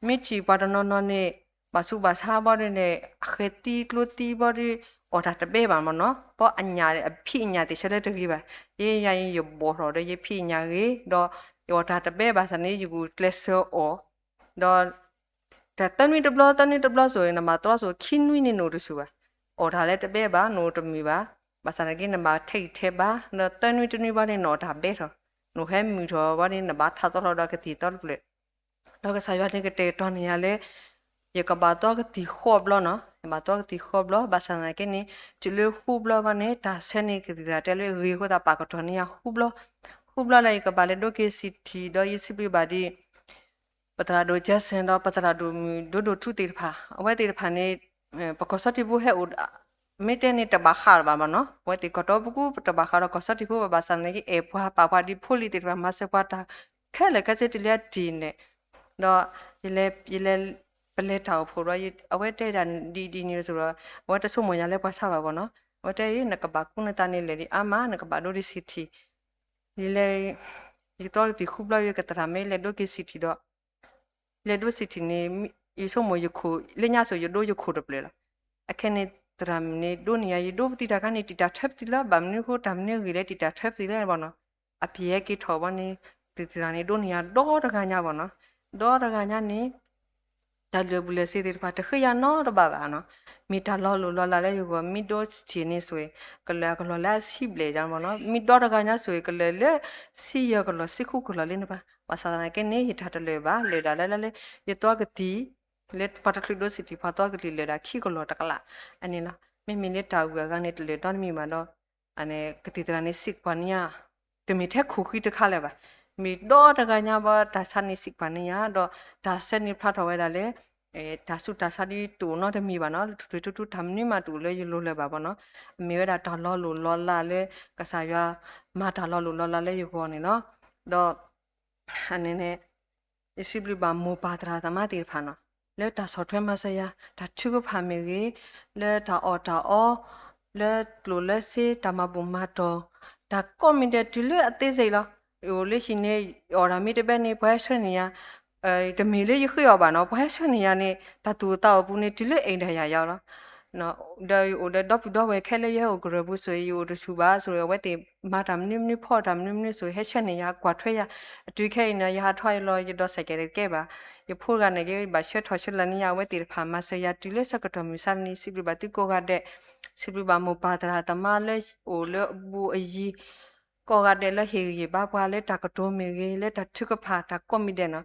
မ့ၢ်ထံၣ်ပှၤတနီၤနီၤန့ၣ် ဘၣ်ဆူးဘၣ်ဆါဘီဒ်န့ၣ် အဃဲၤသံကျိသံဘီဒီး အီၣ်တၢ်တဘဲဘၣ်မ့ၢ်နီၤ, ဘီအညၣ်အဖံးအညၣ်သ့ၣ်ဆၢလၢတဂ့ၤဘၣ်, ယဲယၤအံၤယဘီၣ်ထီၣ်ဒီးယဖံးအညၣ်ဂ့ၤ ဒီးယအီၣ်တၢ်တဘဲဘၣ်ဆၣ်န့ၣ် ယဂုာ်ကျဲးစၢးအီၣ်, ဒီး တၢ်သၢနွံတဘျီ သၢနွံတဘျီစိၤ နမၤတြီစိၤ ခံနွံန့ၣ်နအိၣ်တဆူၣ်ဘၣ်, အီၣ်တၢ်လၢတဘဲဘၣ် နအိၣ်တမုာ်ဘၣ်, ဘၣ်ဆၣ်နာ်က့နဘၣ်ထဲးဂံၢ်ထဲးဘါ ဒီးသၢနွံတနွံဘီန့ၣ် နအီၣ်တၢ်ဘဲထီၣ်, နအိၣ်ဟဲမုာ်ထီၣ်ဘီန့ၣ် နဘၣ်ထးသီထီၣ်ဒီးကသံၣ်သီတဖျၢၣ်, ဒီးကစၢ်ယွၤန့ၣ်ကတဲာ်ကတီၤန့ၢ်ယၤလၢ ယကဘၣ်သီကသံၣ်ဃိးဘျီနီၤ, ယဘၣ်သီကသံၣ်ဃိးဘျီ ဘၣ်ဆၣ်သနာ်က့န့ၣ် တုၤလၢဃုဘျီဘၣ်န့ၣ် တၢ်ဆၢန့ၣ်ကသံၣ်သရၣ်တဲလၢဂ့ၤအဃိသတး ပာ်ကတီၢ်န့ၢ်ယၤဃုဘျီ, ဃုဘျီလၢယကဘၣ်လဲၤဒိက့ၤစံၣ်ထံၣ် ဒီးယစံးဘျုးဘၣ်ဒ် ပသရၣ်ဒိၣ် Jackson ဒီးပသရၣ်ဒိၣ်မုၣ်ဒိၣ်ဒိၣ်ထူသ့ၣ်တဖၣ် အဝဲသ့ၣ်တဖၣ်န့ၣ် ပကီၢ်စီထံဖိဟဲအိၣ် မ့ၢ်တဲန့ၣ်တဘၣ်ဃးလၢၤဘၣ်မ့ၢ်နီၤ, အဝဲသ့ၣ်ကီၢ်တီပူၤပတဘၣ်ဃးဒီးကီၢ်စီထံဖိဘၣ် ဘၣ်ဆၣ်သနာ်က့ အဲၣ်ပှၤပာ်ပှၤဒ်ဖိလံၤသ့ၣ်တဖၣ် မၤစၢၤပှၤတၢ်ခဲလၢာ်ခဲဆ့တုၤလၢအတံၢ်န့ၣ်, ဒီး ယလဲၤ ပလဲၤတၢ်အိၣ်ဖှိၣ်ဒီး အဝဲတဲဒၣ်ဒ်ဒ်န့ၣ်တစိၤဒီး အဝဲတဆိကမိၣ်ယၤလၢပှၤဆါဘၣ်ဘၣ်နီၤ, အဝဲတဲအံၤ နကဘၣ်ကူနသးန့ၣ်လဲၤဒံးအါမး နကဘၣ်ဒိဒံးစံၣ်ထံၣ်, ယလဲၤ ယသီကသံၣ်ဃုဘျီ ယကသရၣ်မ့ၢ်လဲၤဒိက့ၤစံၣ်ထံၣ်ဒီး လဲၤဒိစံၣ်ထံၣ်န့ၣ် ယဆိကမိၣ်ယခိၣ် လၢညါစိၤယဒိယခိၣ်တဖျၢၣ်လီၤ. အခဲန့ၣ် သရၣ်မုၣ်န့ၣ် ဒိန့ၢ်ယၤ ယဒိပသံတၢ်ခါန့ၣ် တံာ်တာ်ထၢပသံလၢ ဘၣ်မနုၤဃိ တၢ်မနုၤဂ့ၤလၢတံာ်တာ်ထၢပသံလၢဘၣ်နီၤ, အပျံၤဟဲက့ၤထီၣ်ဘၣ်န့ၣ် သရၣ်န့ၣ် ဒိန့ၢ်ယၤဒီတဂၤညါဘၣ်နီၤ, ဒီတဂၤညါန့ၣ် တၢ်လၢာ်ဘူၣ်လၢာ်စ့သ့ၣ်တဖၣ် တဃ့ယၤနီတဘၣ်ဘၣ်နီၤ, မ့ၢ်တၢ်လီၤလိၢ်လီၤလးလၢယဂီၢ် မ့ၢ်ဒိစံၣ်ထံၣ်န့ၣ်ဆိၣ်ဂ့ၤ ကလၢာ်အကလီၢ်လၢအဆံဘျဲၣ်ယၤမ့ၢ်နီၤ, မ့ၢ်ဒီတဂၤညါဆိၣ်ဂ့ၤ ကလၢာ်လၢ ဆံယဲၢ်ကလီၢ် ဆံဃုကလီၢ်လံန့ၣ်ဘၣ်, ဘၣ်ဆၣ်သနာ်က့န့ၣ် ယတၢ်တလၢာ်ဘၣ် လၢာ်ဒၣ်လၢလၢ ယသီကသံၣ် လၢပှၤတချုးဒိစံၣ်ထံၣ် ပှၤသီကသံၣ်လၢာ်ဒၣ်ခံကလီၢ်တကလး အန့ၣ်လီၤ. မ့မ့ၢ်လၢတၢ်ဂုၤအဂၤန့ၣ် တလၢာ်နီတမံၤဘၣ်ဒီး ကသံၣ်သရၣ်န့ၣ် စံးကွၢ်န့ၢ်ယၤ တမ့ၢ်ထဲခိၣ်ဃံတခါလၢၤဘၣ်, မ့ၢ်ဒီတဂၤညါဘၣ် တၢ်ဆါန့ၣ်စံးကွၢ်န့ၢ်ယၤ ဒီးတၢ်ဆၢန့ၣ်ဖျါထီၣ်ဝဲဒၣ်လၢ တၢ်ဆူးတၢ်ဆါဒ်တအိၣ်နီတမံၤဘၣ်နီၤ, ထူၣ်ထူၣ်ထူၣ်ထူၣ် တၢ်မနုၤမးတအိၣ်လၢယလိၤလၢၤဘၣ်ဘၣ်နီၤ, အမ့ၢ်ဝဲဒၣ်တၢ်လီၤလိၢ်လီၤလးလၢ ကစၢ်ယွၤမၤတၢ်လီၤလိၢ်လီၤလးလၢယဂီၢ်န့ၣ်လီၤ. ဒီး အန့ၣ်န့ၣ် ယစံးဘျုးဘၣ်မိၢ်ပၢ်သရၣ်သမါသ့ၣ်တဖၣ်နီၤ, လၢတၢ်ဆီၣ်ထွဲမၤစၢၤယၤ တၢ်ထုကဖၣ်မ့ၢ်ဂ့ၤ, လၢတၢ်အီၣ်တၢ်အီ, လၢကျိၣ်လၢစ့ တၢ်မၤဘူၣ်မၤတီၢ်, တၢ်ကိးမံၤဒဲးတုၤလၢအသေးစိတ်လီၤ. အိၣ်လၢဟံၣ်န့ၣ် အီၣ်တၢ်မ့ၢ်တဘဲန့ၣ် ပှၤဟဲဆှၢန့ၢ်ယၤ, တမ့ၢ်လၢယဃ့အီၣ်ဘၣ်နီၤ, ပှၤဟဲဆှၢန့ၢ်ယၤန့ၣ် တၢ်သူၣ်အိၣ်သးအိၣ်ပူၤန့ၣ် တုၤလၢအဲၣ်ဒိးယၤယၤလီၤ. ဒီးယအိၣ်ဒီးဒီပုၢ်ဒီဝဲၢ်ခဲလၢာ် ယဟဲအိၣ်ကရၢၢ်ပူၤဆိၣ်ဂ့ၤ ယအိၣ်တဆူၣ်ဘၣ်ဆိၣ်ဂ့ၤ အဝဲသ့ၣ်မၤတၢ်မနုၤမနုၤ ဖီၣ်တၢ်မနုၤမနုၤဆိၣ်ဂ့ၤ ဟဲဆှၢန့ၢ်ယၤ ကွၢ်ထွဲယၤ, အတုၤခဲအံၤန့ၣ် ယဟးထီၣ်အံၤလီၤ ယဒိးစဲးကဲးတကဲဘၣ်, ယဖိတဂၤန့ၣ်က့ ဘၣ်ဆှၢထီၣ်ဆှၢလၢ်န့ၢ်ယၤ အဝဲသ့ၣ်တဖၣ်မၤစၢၤယၤတုၤလၢဆၢကတီၢ်မုၢ်ဆါတနံၤ စံးဘျုးဘၣ်သုကိးဂၤဒဲး, စံးဘျုးဘၣ်မိၢ်ပၢ်သရၣ်သမါလၢအိၣ်လၢအဘူးအယံၤ ကိးဂၤဒဲးလၢဟ့ၣ်ဂံၢ်ဟ့ၣ်ဘါပှၤလၢတၢ်ကတိၤမ့ၢ်ဂ့ၤ လၢတၢ်ထုကဖၣ်တၢ်ကိးမံၤဒဲးနီၤ,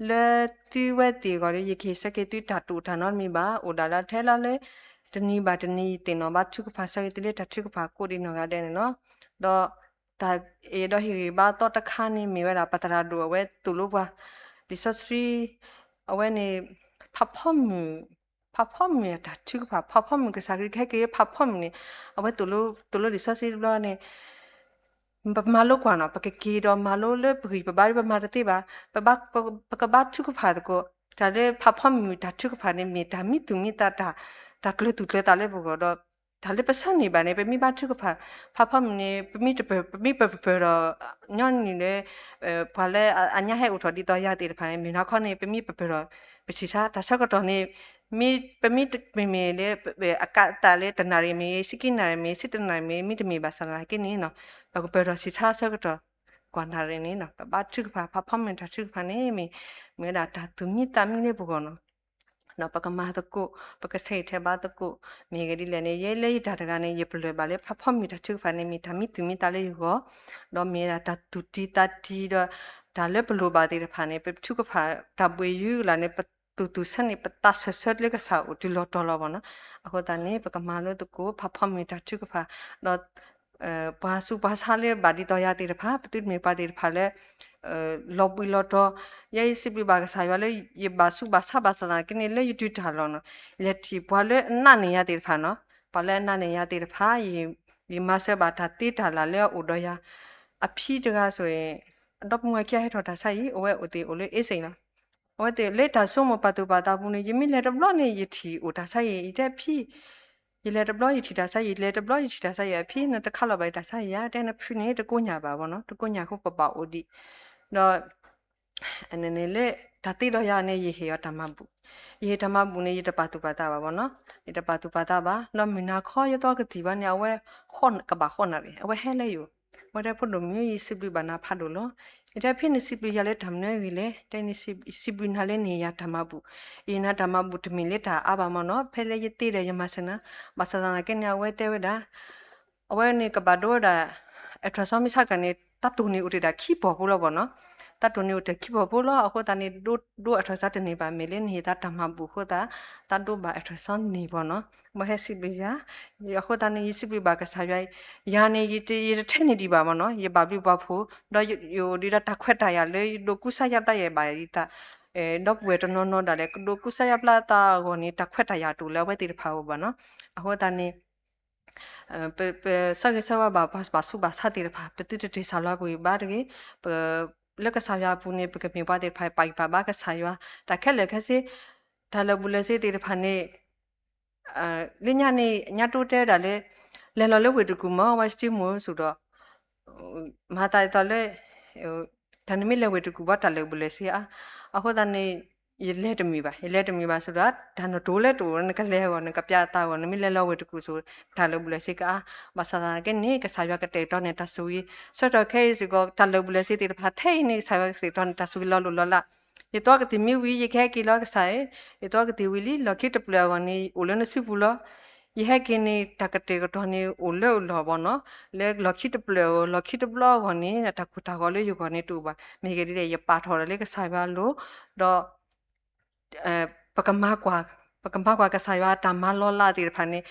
လၢသုဝဲသ့ၣ်အဂီၢ်ဒီး ယကဟ့ၣ်ဆၢက့ၤသုတၢ်တိာ်တၢ်နီတမံၤဘၣ်, အိၣ်ဒၣ်လၢထဲလီၤလၢ တနံၤဘၣ်တနံၤ ယသ့ၣ်နီၣ်ဘၣ်ထုကဖၣ်ဆၢက့ၤသုလၢတၢ်ထုကဖၣ်ကိးဒံးနီၢ်ဂၤဒဲးန့ၣ်လီၤ. ဒီးတၢ်အဲၣ်ဒိးဟ့ၣ်ဂံၢ်ဘါအသီတခါန့ၣ် မ့ၢ်ဝဲဒၣ်ပသရၣ်ဒိၣ်အဝဲသိၣ်လိပှၤ လံာ်စီဆှံ အဝဲန့ၣ် ဖးဖီမုၢ် ဖးဖီမုၢ်အတၢ်ထုကဖၣ် ဖးဖီမုၢ်ကစၢ်ခရံာ်ကဟဲက့ၤဖးဖီမုၢ်န့ၣ် အဝဲသိၣ်လိ သိၣ်လိလံာ်စီဆှံတဘျီန့ၣ် ပမၤလိကွၢ်နီၤ ပကက့ၤဒီးမၤလိလၢပဂံၢ်ပဘါဒ်ပမၤတသ့ဘၣ်, ပကဘါထုကဖၣ်သကိး တၢ်လၢဖးဖီမုၢ်တၢ်ထုကဖၣ်န့ၣ် မ့ၢ်တၢ်မံသူၣ်မံသးတၢ် တၢ်ကျၢၤသူၣ်ကျၢၤသးလၢပဂီၢ်ဒီး တၢ်လၢပဆၢန့ၢ်ဘၣ်န့ၣ် ပမ့ၢ်ဘါထုကဖၣ် ဖးဖီမုၢ်န့ၣ် ပမ့ၢ်ပပၢၢ် ပမ့ၢ်ပပပၢၢ်ဒီး ညီနုၢ်လၢ ပှၤလၢအညါဟဲအိၣ်ထီၣ်ဒ်သိးယၤသ့ၣ်တဖၣ်န့ၣ် မ့ၢ်နီၢ်ခီန့ၣ် ပမ့ၢ်ပပၢၢ်ဒီး ပဆံးဆါတၢ်ဆၢကတီၢ်န့ၣ် မ့ၢ်ပမ့ၢ်တမ့ၢ်မ့ၢ်လၢ အကးသးလၢတနၣ်ရံၣ်မ့ၢ်ဂ့ၤ ဆံခံနၣ်ရံၣ်မ့ၢ်ဂ့ၤ ဆံတနၣ်ရံၣ်မ့ၢ်ဂ့ၤ မ့ၢ်တမ့ၢ်ဘၣ်ဆၣ်သနာ်က့န့ၣ် ပကပၢၢ်ထီၣ်ဆံးဆါဆၢကတီၢ် ကွၢ်နၣ်ရံၣ်န့ၣ် ပဘါထုကဖၣ် ဖးဖီမုၢ်တၢ်ထုကဖၣ်န့ၣ် မ့ၢ်မ့ၢ်ဝဲဒၣ်တၢ်သူၣ်မံသးမံလၢပဂီၢ်နီၤ. ဒီးပကမၤသကိး, ပကဆဲးထဲဘၣ်သကိး, မ့ၢ်ဂ့ၤဒ်လဲၣ်န့ၣ် ယဲလၢယတၢ်တဂၤန့ၣ် ယပလၢၢ်ဘၣ်လၢ ဖးဖီမုၢ်တၢ်ထုကဖၣ်န့ၣ် မ့ၢ်တၢ်မံသူၣ်မံသးလၢယဂီၢ်, ဒီးမ့ၢ်ဒၣ်တၢ်သူၣ်တံၤသးတံၤဒီး တၢ်လၢပလိၣ်ဘၣ်သ့ၣ်တဖၣ်န့ၣ် ပထုကဖၣ်တၢ်ဘှံးယုၢ်ကလာ်န့ၣ် ပသူၣ်သူၣ်ဆၢန့ၣ် ပသးဆၢဆၢလၢကစၢ်အိၣ်တုၤလီၤတီၤလီၤဘၣ်နီၤ. အဃိသတးန့ၣ် ပကမၤလိသကိး ဖးဖီမုၢ်တၢ်ထုကဖၣ်, ဒီး ပှၤဆူးပှၤဆါလၢဘၣ်ဒ်သိးယၤသ့ၣ်တဖၣ် ပသုတမ့ၢ်ပှၤသ့ၣ်တဖၣ်လၢ လီၤဘှံးလီၤတီၤ, ယဲယစံးဘျုးဘၣ်ကစၢ်ယွၤလၢ ယဘၣ်ဆူးဘၣ်ဆါဘၣ်ဆၣ်သနာ်က့န့ၣ် လၢယတုၤတၢ်လီၢ်နီၤ, လဲၤထံၣ်ပှၤလၢအနာ်န့ၢ်ယၤသ့ၣ်တဖၣ်နီၤ, ပှၤလၢအနာ်န့ၢ်ယၤသ့ၣ်တဖၣ် ယမၤစၢၤဘၣ်တၢ်သ့တၢ်လၢ်လၢအအိၣ်ဒီးယၤ, အဖံတဂၤဆိၣ်ဂ့ၤ, ဒီပုၢ်ဝဲၢ်ခံဂၤဟဲထီၣ်တၢ်ဆါအံၤ အဝဲအိၣ်သ့ၣ်အိၣ်လၢအ့စ့ၣ်လီၤ. အဝဲသ့ၣ်လၢတၢ်ဆိကမိၣ်ပာ်သူၣ်ပာ်သးပူၤန့ၣ် ယမ့ၢ်လဲၤတဘျီန့ၣ် ယထံၣ်အိၣ်တၢ်ဆါအံၤ ယတဲဖံ ယလဲၤတဘျီယထံၣ်တၢ်ဆါအံၤ ယလဲၤတဘျီယထံၣ်တၢ်ဆါအံၤ အဖံနတခးလီၤဘၣ်ယတၢ်ဆါအံၤဧါ, တဲနဖုန့ၣ်တကိညၣ်ဘၣ်ဘၣ်နီၤ, တကိညၣ်အဃိပဘၣ်အိၣ်ဒံး, ဒီး န့ၣ်လၢ တၢ်သ့ဒီးယၤန့ၣ် ယဟ့ၣ်အီၤတၢ်မၤဘူၣ်, ယဟ့ၣ်တၢ်မၤဘူၣ်န့ၣ် ယတပာ်သူၣ်ပာ်သးဘၣ်ဘၣ်နီၤ, ယတပာ်သူၣ်ပာ်သးဘၣ်, ဒီးမုၢ်နၤခီယသီကသံၣ်ဘၣ်န့ၣ် အဝဲ ကဘၣ်ဃိးနၣ်ရံၣ် အဝဲဟဲလၢယအိၣ်, အဝဲတဲဖိဒိၣ်မုၣ် ယစံးဘျုးဘၣ်နၤဖးဒိၣ်လီၤ, ယတဲဖံနစံးဘျုးယၤလၢတၢ်မနုၤအဂ့ၢ်လဲၣ်, တဲနစံးဘျုးနၤလၢနဟ့ၣ်ယၤတၢ်မၤဘူၣ်, ယဟ့ၣ်နၤတၢ်မၤဘူၣ်တမ့ၢ်လၢတၢ်အါဘၣ်မၢ်နီၤ, ဖဲလၢယသ့ဒီးယမၤစၢၤနၤ, ဘၣ်ဆၣ်သနာ်က့န့ၣ် အဝဲတဲဝဲဒၣ် အဝဲန့ၣ်ကဘၣ်ဒိဝဲဒၣ် ultrasound မ့ၢ်ဆါကန့ၣ် တၢ်တိၢ်န့ၣ်အိၣ်တ့ၢ်ဒၣ်ခံပီၢ်ဖိလီၤဘၣ်နီၤ, တၢ်တိၢ်န့ၣ်အိၣ်တ့ၢ်ခံပီၢ်ဖိလီၤ, အဃိသတးန့ၣ် ဒိ ဒိ ultrasound တန့ၢ်ဘၣ် မ့ၢ်လၢနဟ့ၣ်သးတၢ်မၤဘူၣ်အဃိသတး တၢ်ဒိဘၣ် ultrasound န့ၢ်ဘၣ်နီၤ, မ့ၢ်ဟဲစံးဘျုးယၤ, အဃိသတးန့ၣ် ယစံးဘျုးဘၣ်ကစၢ်ယွၤ, ယၤန့ၣ် ယတထဲန့ၢ်ဒံးဘၣ်မၢ်နီၤ, ယဘၣ်ဘျုးဘၣ်ဖှိၣ်, ဒီးယအိၣ်ဒံးဒီးတၢ်ခွဲးတၢ်ယာ်လၢယဒိးကူစါယါဘျါယဲၢ်ဘၣ်ယသး, ဒီပုၢ်ဝဲၢ်တနီၤနီၤဒၣ်လဲာ် ကဒိးကူစါယါဘျါအသးအဂီၢ်န့ၣ် တၢ်ခွဲးတၢ်ယာ်တအိၣ်လၢအဝဲသ့ၣ်တဖၣ်အဂီၢ်ဘၣ်နီၤ, အဃိသတးန့ၣ် ပ ပဆၢဂ့ၤဆၢဝါဘၣ်ပှၤဘၣ်ဆူးဘၣ်ဆါသ့ၣ်တဖၣ် ပသုတတ့ၢ်စၢ်လီၤပဂံၢ်ဘါတဂ့ၤ, ပ လၢကစၢ်ယွၤအပူၤန့ၣ် ပကမ့ၢ်ပှၤသ့ၣ်တဖၣ် ပာ်ဂံၢ်ပာ်ဘါကစၢ်ယွၤ, တၢ်ခဲလၢာ်ခဲဆ့, တၢ်လၢာ်ဘူၣ်လၢာ်စ့သ့ၣ်တဖၣ်န့ၣ် လၢညါန့ၣ် ညါတိတဲဝဲဒၣ်လၢ လဲၤလီၤလၢဝ့ၢ်တကူၣ်မၢ် ဝဲစတံမိၢ်စူၤဒီး မၤသးဒ်သိးလၢ တၢ်နမ့ၢ်လဲၤဝ့ၢ်တကူၣ်ဘၣ် တၢ်လၢာ်ဘူၣ်လၢာ်စ့အါ, အဃိသတးန့ၣ် ယလဲၤတမုာ်ဘၣ်, ယလဲၤတမုာ်ဘၣ်စူၤဒီး တၢ်နတိၤလၢတအိၣ် နကလဲၤအဂီၢ် နကပျးအသးအဂီၢ် နမ့ၢ်လဲၤလီၤဝ့ၢ်တကူၣ်စူၤ တၢ်လၢာ်ဘူၣ်လၢာ်စ့ကအါ, ဘၣ်ဆၣ်သနာ်က့န့ၣ် ကစၢ်ယွၤကတဲာ်ကတီၤန့ၢ်တၢ်ဆိၣ်ဂ့ၤ, ဆၢကတီၢ်ခဲအံၤစ့ၢ်ကီး တၢ်လၢာ်ဘူၣ်လၢာ်စ့သ့ၣ်တဖၣ် ထဲအံၤန့ၣ် ကစၢ်ယွၤကတဲာ်ကတီၤန့ၢ်တၢ်ဆိၣ်ဂ့ၤလီၤလိၢ်လီၤလး, ယသီကသံၣ်မံဝံၤ ယကဟဲက့ၤလီၤကစၢ်ဧၢ, ယသီကသံၣ်ဝံၤလံ လီၢ်ခံတဖျၢၣ်အဂီၢ်န့ၣ် အိၣ်လၢနစုပူၤလီၤ. ယဟဲက့ၤန့ၣ် တၢ်ကတဲာ်ကတီၤန့ၣ် အိၣ်လၢအလီၢ်ဘၣ်နီၤ, လၢလီၢ်ခံတဖျၢၣ်အဂီၢ် လီၢ်ခံတဘျီအဂီၢ်န့ၣ် တၢ်ကူၣ်တၢ်ဂီၤလၢယဂီၢ်န့ၣ်တအိၣ်ဘၣ်. မ့ၢ်ဂ့ၢ်ဒ်လဲၣ် ယပာ်ထီၣ်ဒီးလၢကစၢ်ယွၤအလိၤ, ဒီး ပကမၤကွၢ်, ပကမၤကွၢ်ကစၢ်ယွၤအတၢ်မၤလီၤလးသ့ၣ်တဖၣ်န့ၣ်,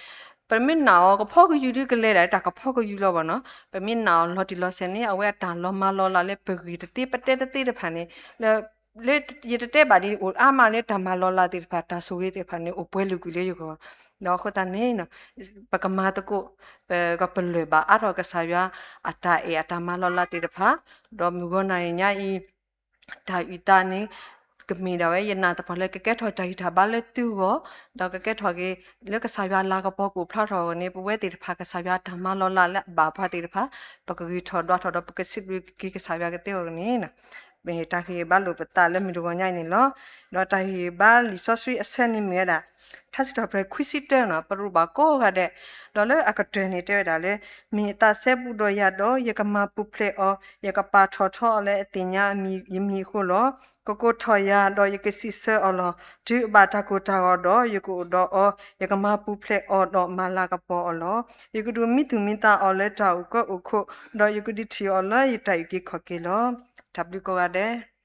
ပမ့ၢ်နာ်အီၤကဖီကယူၤဒ်ကလဲၤဒၣ်တၢ်ကဖီကယူၤလီၤဘၣ်နီၤ, ပမ့ၢ်နာ်အီၤလီၤတံၢ်လီၤဆဲးန့ၣ် အဝဲအတၢ်လီၤမၤလီၤလးလၢပဂ့ၢ်တသ့ ပတဲတသ့တဖၣ်န့ၣ်, လၢ လၢယတတဲဘၣ်ဒ် အိၣ်အါမးလၢတၢ်မၤလီၤလးသ့ၣ်တဖၣ် တၢ်ဆိၣ်ဂ့ၤသ့ၣ်တဖၣ်န့ၣ် အိၣ်ပှဲၤလုာ်ကွံာ်လၢယဂီၢ်, ဒီးအဃိသတးန့ၣ် ပကမၤသကိး, ပကပလၢၢ်ဘၣ်အါထီၣ်ကစၢ်ယွၤအတၢ်အဲၣ်အတၢ်မၤလီၤလးသ့ၣ်တဖၣ်, ဒီးမုၢ်ဂီၤနၤအံၤညါအံၤ တၢ်အုၣ်သးန့ၣ် ကမ့ၢ်ဒၣ်ဝဲ ယနာ်သပှၢ်လၢကကဲထီၣ်တၢ်ဂံၢ်တၢ်ဘါလၢသုဂီၢ်, ဒီးကကဲထီၣ်က့ၤ လၢကစၢ်ယွၤလၤကပီၤကအိၣ်ဖျါထီၣ်အဂီၢ်န့ၣ် ပဝဲသ့ၣ်တဖၣ် ကစၢ်ယွၤအတၢ်မၤလီၤလးလၢအဘၣ်ပှၤသ့ၣ်တဖၣ် ပကဂံၢ်ထီၣ်ဒွးထီၣ်ဒီး ပကစံးဘျုးက့ၤကစၢ်ယွၤကသ့အဂီၢ်န့ၣ် မ့ၢ်တၢ်ဟ့ၣ်ဂံၢ်ဘါလိာ်ပသးလၢမုၢ်တဂီၤညါအံၤန့ၣ်လီၤ. ဒီးတၢ်ဟ့ၣ်ဂံၢ်ဘါလံာ်စီဆှံအဆၢန့ၣ်မ့ၢ်ဝဲဒၣ် ထါစံးထီၣ်ပတြၢၤခွံဆံတၢနီၤ, ပရူးဘၣ်ကိးဂၤဒဲး, ဒီးလၢအကတၢၢ်န့ၣ်တဲဝဲဒၣ်လၢ မ့ၢ်အသးစဲဘူးဒီးယၤဒီး ယကမၤပူၤဖျဲးအီၤ, ယကပာ်ထီၣ်ထီအီၤလၢအသ့ၣ်ညါယမံၤအဃိလီၤ. ကကိးထီၣ်ယၤဒီးယကစံးဆၢအီၤလီၤ. တုၤအဘၣ်တၢ်ကိၢ်တၢ်ဂီၤဒီး ယကအိၣ်ဒီးအီၤ, ယကမၤပူၤဖျဲးအီၤဒီးမၤလၤကပီၤအီၤလီၤ. ယကဒုးမံသူၣ်မံသးအီၤလၢတၢ်အိၣ်ကၢအိၣ်ခိၣ်, ဒီးယကဒုးထံၣ်အီၤလၢယတၢ်အုၣ်က့ၤခီၣ်က့ၤလီၤ. တၢ်ဘျုးကိးဂၤဒဲး